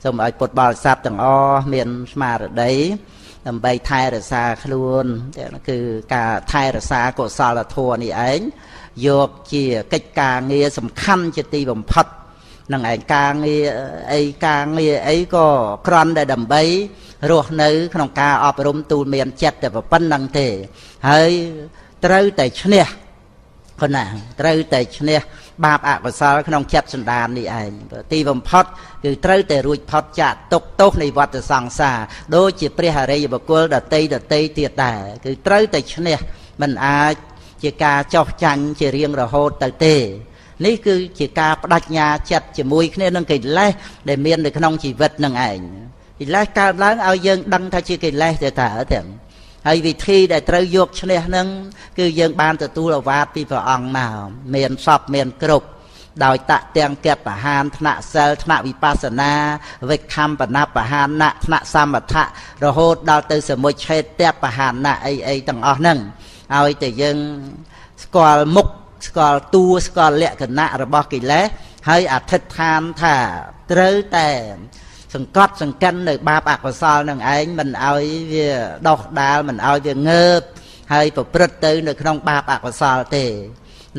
សូមឲ្យពុទ្ធបរិស័ទទាំងអស់មានស្មារតីដើម្បីថែរក្សាខ្លួនគឺការថែរក្សាកុសលធម៌នេះឯងយកជាកិច្ចការងារសំខាន់ជាទីបំផុតនឹងឯងការងារអីការងារអីក៏គ្រាន់តែដើម្បីរស់នៅក្នុងការអប់រំទូលមានចិត្តតែប៉ុណ្្នឹងទេហើយត្រូវតែឈ្នះគណៈត្រូវតែឈ្នះបាបអកុសលក្នុងចិត្តសន្តាននេះឯងទីបំផុតគឺត្រូវតែរួចផុតចាកទុក្ខទោសនៃវដ្តសង្សារដូចជាព្រះអរិយបុគ្គលដតីដតីទៀតដែរគឺត្រូវតែឈ្នះមិនអាចជាការចោះចាញ់ជារៀងរហូតទៅទេនេះគឺជាការបដិញ្ញាចិត្តជាមួយគ្នានឹងកិលេសដែលមាននៅក្នុងជីវិតនឹងឯងកិលេសកើតឡើងឲ្យយើងដឹងថាជាកិលេសទេតើទាំងហើយវិធីដែលត្រូវយកឈ្នះនឹងគឺយើងបានទទួលឱវាទពីព្រះអង្គមកមានសពមានគ្រប់ដោយតទាំងកបហានថ្នាក់សិលថ្នាក់វិបស្សនាវិខំបណបហានៈថ្នាក់សមថៈរហូតដល់ទៅសមុច្ឆេតបហានៈអីអីទាំងអស់ហ្នឹងឲ្យតែយើងស្គាល់មុខស្គាល់តួស្គាល់លក្ខណៈរបស់កិលេសហើយអធិដ្ឋានថាត្រូវតែសង្កត់សង្កិននៅបាបអកុសលនឹងឯងមិនឲ្យវាដោះដាលមិនឲ្យវាងើបហើយប្រព្រឹត្តទៅនៅក្នុងបាបអកុសលទេ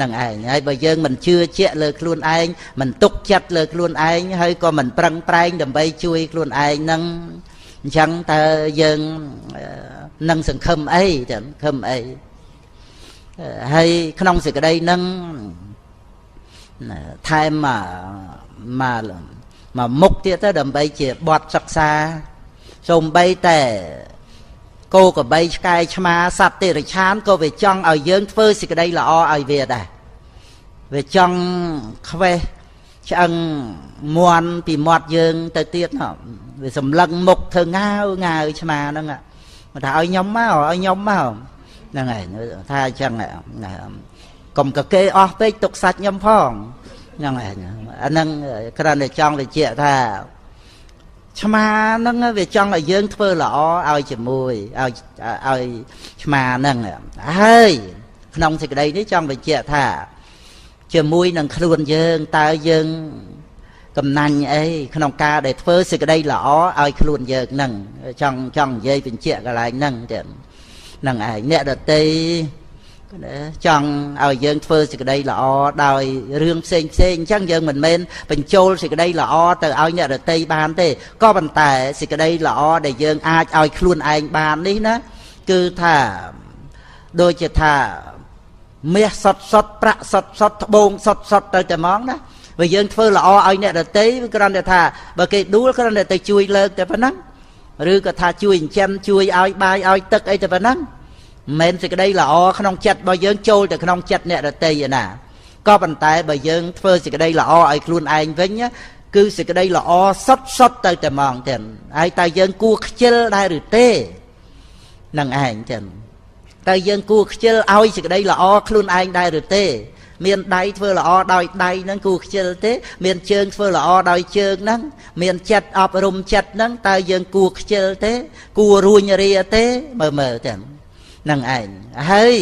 នឹងឯងហើយបើយើងមិនជឿជាក់លើខ្លួនឯងមិនទុកចិត្តលើខ្លួនឯងហើយក៏មិនប្រឹងប្រែងដើម្បីជួយខ្លួនឯងនឹងអញ្ចឹងតើយើងនឹងសង្ឃឹមអីសង្ឃឹមអីហើយក្នុងសេចក្តីនឹងថែមមកមុខទៀតទៅដើម្បីជាបទសិក្សាសូម្បីតែគោក្របីឆ្កែឆ្មាសត្វតិរិឆានក៏វាចង់ឲ្យយើងធ្វើសេចក្តីល្អឲ្យវាដែរវាចង់ខ្វេះឆ្អឹងមន់ពីមាត់យើងទៅទៀតវាសម្លឹងមុខធ្វើងាវងាវឆ្មាហ្នឹងថាឲ្យខ្ញុំមកឲ្យខ្ញុំមកហ្នឹងហើយថាអញ្ចឹងកុំកគេអស់ពេកទុកសាច់ខ្ញុំផងហ្នឹងហើយអាហ្នឹងគ្រាន់តែចង់បញ្ជាក់ថាឆ្មាហ្នឹងវាចង់ឲ្យយើងធ្វើល្អឲ្យជាមួយឲ្យឆ្មាហ្នឹងហើយក្នុងសេចក្តីនេះចង់បញ្ជាក់ថាជាមួយនឹងខ្លួនយើងតើយើងកំណាញ់អីក្នុងការដែលធ្វើសេចក្តីល្អឲ្យខ្លួនយើងហ្នឹងចង់និយាយបញ្ជាក់កន្លែងហ្នឹងទៀតហ្នឹងឯងអ្នកដតីចង់ឲ្យយើងធ្វើសេចក្តីល្អដោយរឿងផ្សេងផ្សេងអញ្ចឹងយើងមិនមែនបញ្ចូលសេចក្តីល្អទៅឲ្យអ្នកដតីបានទេក៏ប៉ុន្តែសេចក្តីល្អដែលយើងអាចឲ្យខ្លួនឯងបាននេះណាគឺថាដូចជាថាមាសសុតសុតប្រាក់សុតសុតត្បូងសុតសុតទៅតែហ្មងណាបើយើងធ្វើល្អឲ្យអ្នកដតីគ្រាន់តែថាបើគេដួលគ្រាន់តែទៅជួយលើកតែប៉ុណ្ណឹងឬក៏ថាជួយចិញ្ចឹមជួយឲ្យបាយឲ្យទឹកអីតែប៉ុណ្ណឹងមិនមែនសេចក្តីល្អក្នុងចិត្តរបស់យើងចូលទៅក្នុងចិត្តអ្នកដទៃឯណាក៏ប៉ុន្តែបើយើងធ្វើសេចក្តីល្អឲ្យខ្លួនឯងវិញគឺសេចក្តីល្អសុតសុតទៅតែហ្មងចឹងហើយតើយើងគួរខ្ជិលដែរឬទេនឹងឯងចឹងតើយើងគួរខ្ជិលឲ្យសេចក្តីល្អខ្លួនឯងដែរឬទេមានដៃធ្វើល្អដោយដៃហ្នឹងគួរខ្ជិលទេមានជើងធ្វើល្អដោយជើងហ្នឹងមានចិត្តអប់រំចិត្តហ្នឹងតើយើងគួរខ្ជិលទេគួររួញរាទេមើលមើលចឹងនឹងឯងហើយ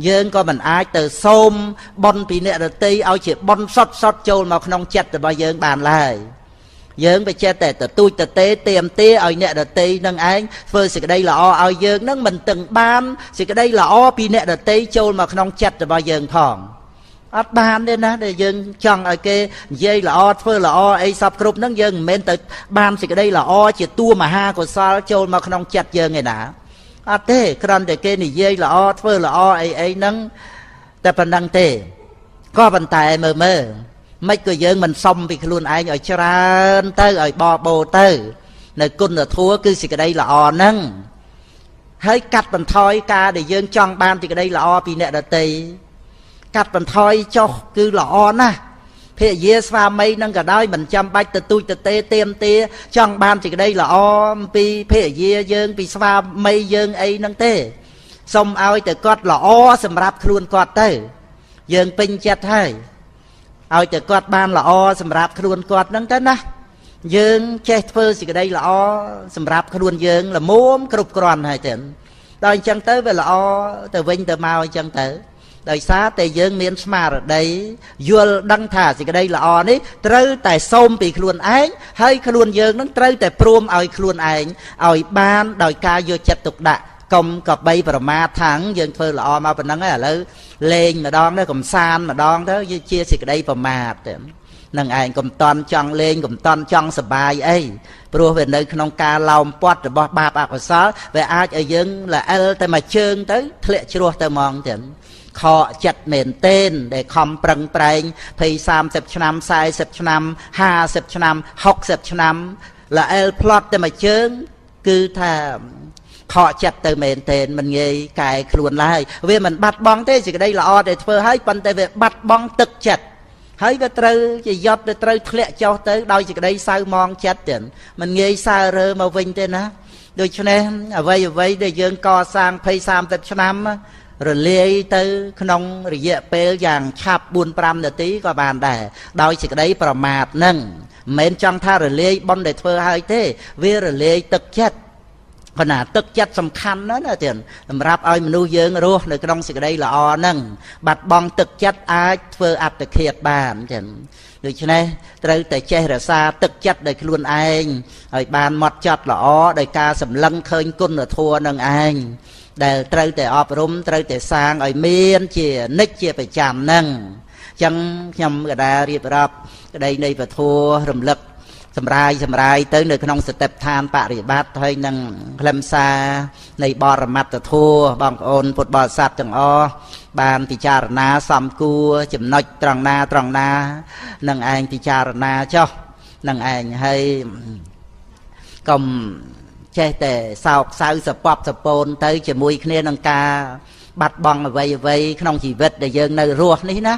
យើងក៏មិនអាចទៅសូមបុណ្យពីអ្នកដទៃឲ្យជាបុណ្យសុតសុតចូលមកក្នុងចិត្តរបស់យើងបានឡើយយើងវាចេះតែទទូចទទេទៀមទាឲ្យអ្នកដទៃនឹងឯងធ្វើសេចក្តីល្អឲ្យយើងនឹងមិនទាំងបានសេចក្តីល្អពីអ្នកដទៃចូលមកក្នុងចិត្តរបស់យើងផងអត់បានទេណាដែលយើងចង់ឲ្យគេនិយាយល្អធ្វើល្អអីសពគ្រប់ហ្នឹងយើងមិនមែនទៅបានសេចក្តីល្អជាតួមហាកុសលចូលមកក្នុងចិត្តយើងឯណាអត់ទេគ្រាន់តែគេនិយាយល្អធ្វើល្អអីអីហ្នឹងតែប៉ុណ្្នឹងទេក៏ប៉ុន្តែមើលមើល មិនក៏យើងមិនសុំពីខ្លួនឯងឲ្យច្រើនទៅឲ្យបបោទៅនៅគុណធម៌គឺសេចក្តីល្អហ្នឹងហើយកាត់បន្ថយការដែលយើងចង់បានសេចក្តីល្អពីអ្នកដទៃកាត់បន្ថយចុះគឺល្អណាស់ភរិយាស្វាមីនឹងក៏ដោយមិនចាំបាច់ទៅទូចទៅទេទៀមទាចង់បានសេចក្តីល្អពីភរិយាយើងពីស្វាមីយើងអីហ្នឹងទេសូមឲ្យតែគាត់ល្អសម្រាប់ខ្លួនគាត់ទៅយើងពេញចិត្តហើយឲ្យតែគាត់បានល្អសម្រាប់ខ្លួនគាត់ហ្នឹងទៅណាយើងចេះធ្វើសេចក្តីល្អសម្រាប់ខ្លួនយើងល្មមគ្រប់គ្រាន់ហើយទេដល់អញ្ចឹងទៅវាល្អទៅវិញទៅមកអញ្ចឹងទៅដោយសារតែយើងមានស្មារតីយល់ដឹងថាសេចក្តីល្អនេះត្រូវតែសូមពីខ្លួនឯងហើយខ្លួនយើងនឹងត្រូវតែព្រមឲ្យខ្លួនឯងឲ្យបានដោយការយកចិត្តទុកដាក់កុំកបីប្រមាថថាងយើងធ្វើល្អមកប៉ុណ្ណឹងហើយឥឡូវលេងម្ដងទៅកំសាន្តម្ដងទៅជាសេចក្តីប្រមាទទេនឹងឯងកុំតន់ចង់លេងកុំតន់ចង់សបាយអីព្រោះវានៅក្នុងការឡោមព័ទ្ធរបស់បាបអកុសលវាអាចឲ្យយើងល្អិលតែមួយជើងទៅធ្លាក់ជ្រោះទៅហ្មងទេខកចិត្តមែនទែនដែលខំប្រឹងប្រែង20 30ឆ្នាំ40ឆ្នាំ50ឆ្នាំ60ឆ្នាំល្អិលផ្្លាត់តែមួយជើងគឺថាខកចិត្តទៅមែនទែនមិនងាយកែខ្លួនឡើយវាមិនបាត់បង់ទេសេចក្តីល្អដែលធ្វើហើយប៉ុន្តែវាបាត់បង់ទឹកចិត្តហើយវាត្រូវជាយត់ទៅត្រូវធ្លាក់ចុះទៅដោយសេចក្តីសៅមងចិត្តទេមិនងាយសើរើមកវិញទេណាដូច្នេះអ្វីអ្វីដែលយើងកសាង20 30ឆ្នាំរលាយទៅក្នុងរយៈពេលយ៉ាងឆាប់4 5នាទីក៏បានដែរដោយសេចក្តីប្រមាទនឹងមិនមែនចង់ថារលាយបុណ្យដែលធ្វើហើយទេវារលាយទឹកចិត្តប៉ុន្តែទឹកចិត្តសំខាន់ណាស់ណាទៀតសម្រាប់ឲ្យមនុស្សយើងរស់នៅក្នុងសេចក្តីល្អហ្នឹងបាត់បង់ទឹកចិត្តអាចធ្វើអត្តឃាតបានចឹងដូច្នេះត្រូវតែចេះរក្សាទឹកចិត្តដោយខ្លួនឯងឲ្យបានម៉ត់ចត់ល្អដោយការសម្លឹងឃើញគុណធម៌នឹងឯងដែលត្រូវតែអប់រំត្រូវតែសាងឲ្យមានជានិច្ចជាប្រចាំហ្នឹងអញ្ចឹងខ្ញុំកដារៀបរាប់ក្តីនៃពធរំលឹកសម្រាយទៅនៅក្នុងសតិប្បដ្ឋានបរិបត្តិហើយនឹងខ្លឹមសារនៃបរមត្តធម៌បងប្អូនពុទ្ធបរិស័ទទាំងអស់បានពិចារណាសំគួរចំណុចត្រង់ណាត្រង់ណានឹងឯងពិចារណាចុះនឹងឯងហើយកុំចេះតែសោកសៅសពប់សពូនទៅជាមួយគ្នានឹងការបាត់បង់អ្វីអ្វីក្នុងជីវិតដែលយើងនៅរស់នេះណា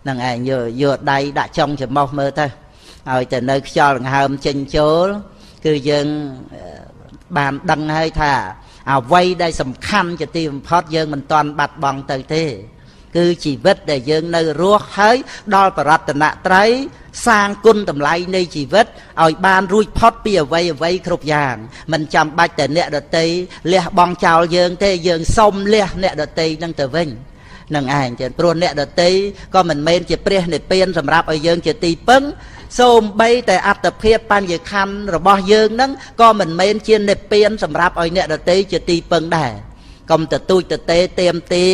នឹងឯងយកដៃដាក់ចុងច្រមុះមើលទៅឲ្យតែនៅខ្យល់ដង្ហើមចេញចូលគឺយើងបានដឹងហើយថាអ្វីដែលសំខាន់ជាទីបំផុតយើងមិនទាន់បាត់បង់ទៅទេគឺជីវិតដែលយើងនៅរស់ហើយដល់បរតនត្រ័យសាងគុណតម្លៃនៃជីវិតឲ្យបានរួចផុតពីអ្វីអ្វីគ្រប់យ៉ាងមិនចាំបាច់តែអ្នកដទៃលះបង់ចោលយើងទេយើងសុំលះអ្នកដទៃនឹងទៅវិញនឹងឯងចឹងព្រោះអ្នកដទៃក៏មិនមែនជាព្រះនិព្វានសម្រាប់ឲ្យយើងជាទីពឹងសូម្បីតែអត្តភាពបញ្ញខណ្ឌរបស់យើងហ្នឹងក៏មិនមែនជានិព្វានសម្រាប់ឲ្យអ្នកដទៃជាទីពឹងដែរកុំទទូចទទេទៀមទា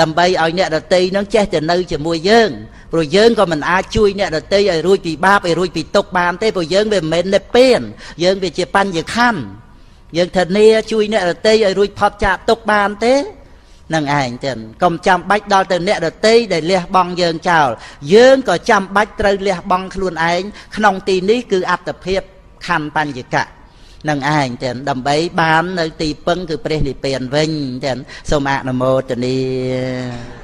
ដើម្បីឲ្យអ្នកដទៃហ្នឹងចេះតែនៅជាមួយយើងព្រោះយើងក៏មិនអាចជួយអ្នកដទៃឲ្យរួចពីបាបឲ្យរួចពីទុក្ខបានទេព្រោះយើងវាមិនមែននិព្វានយើងវាជាបញ្ញខណ្ឌយើងធានាជួយអ្នកដទៃឲ្យរួចផុតចាកទុក្ខបានទេនឹងឯងចឹងកុំចាំបាច់ដល់ទៅអ្នកដទៃដែលលះបង់យើងចោលយើងក៏ចាំបាច់ត្រូវលះបង់ខ្លួនឯងក្នុងទីនេះគឺអត្តភាពខណ្ឌបញ្ញកៈនឹងឯងចឹងដើម្បីបាននៅទីពឹងគឺព្រះនិព្វានវិញចឹងសូមអនុមោទនា។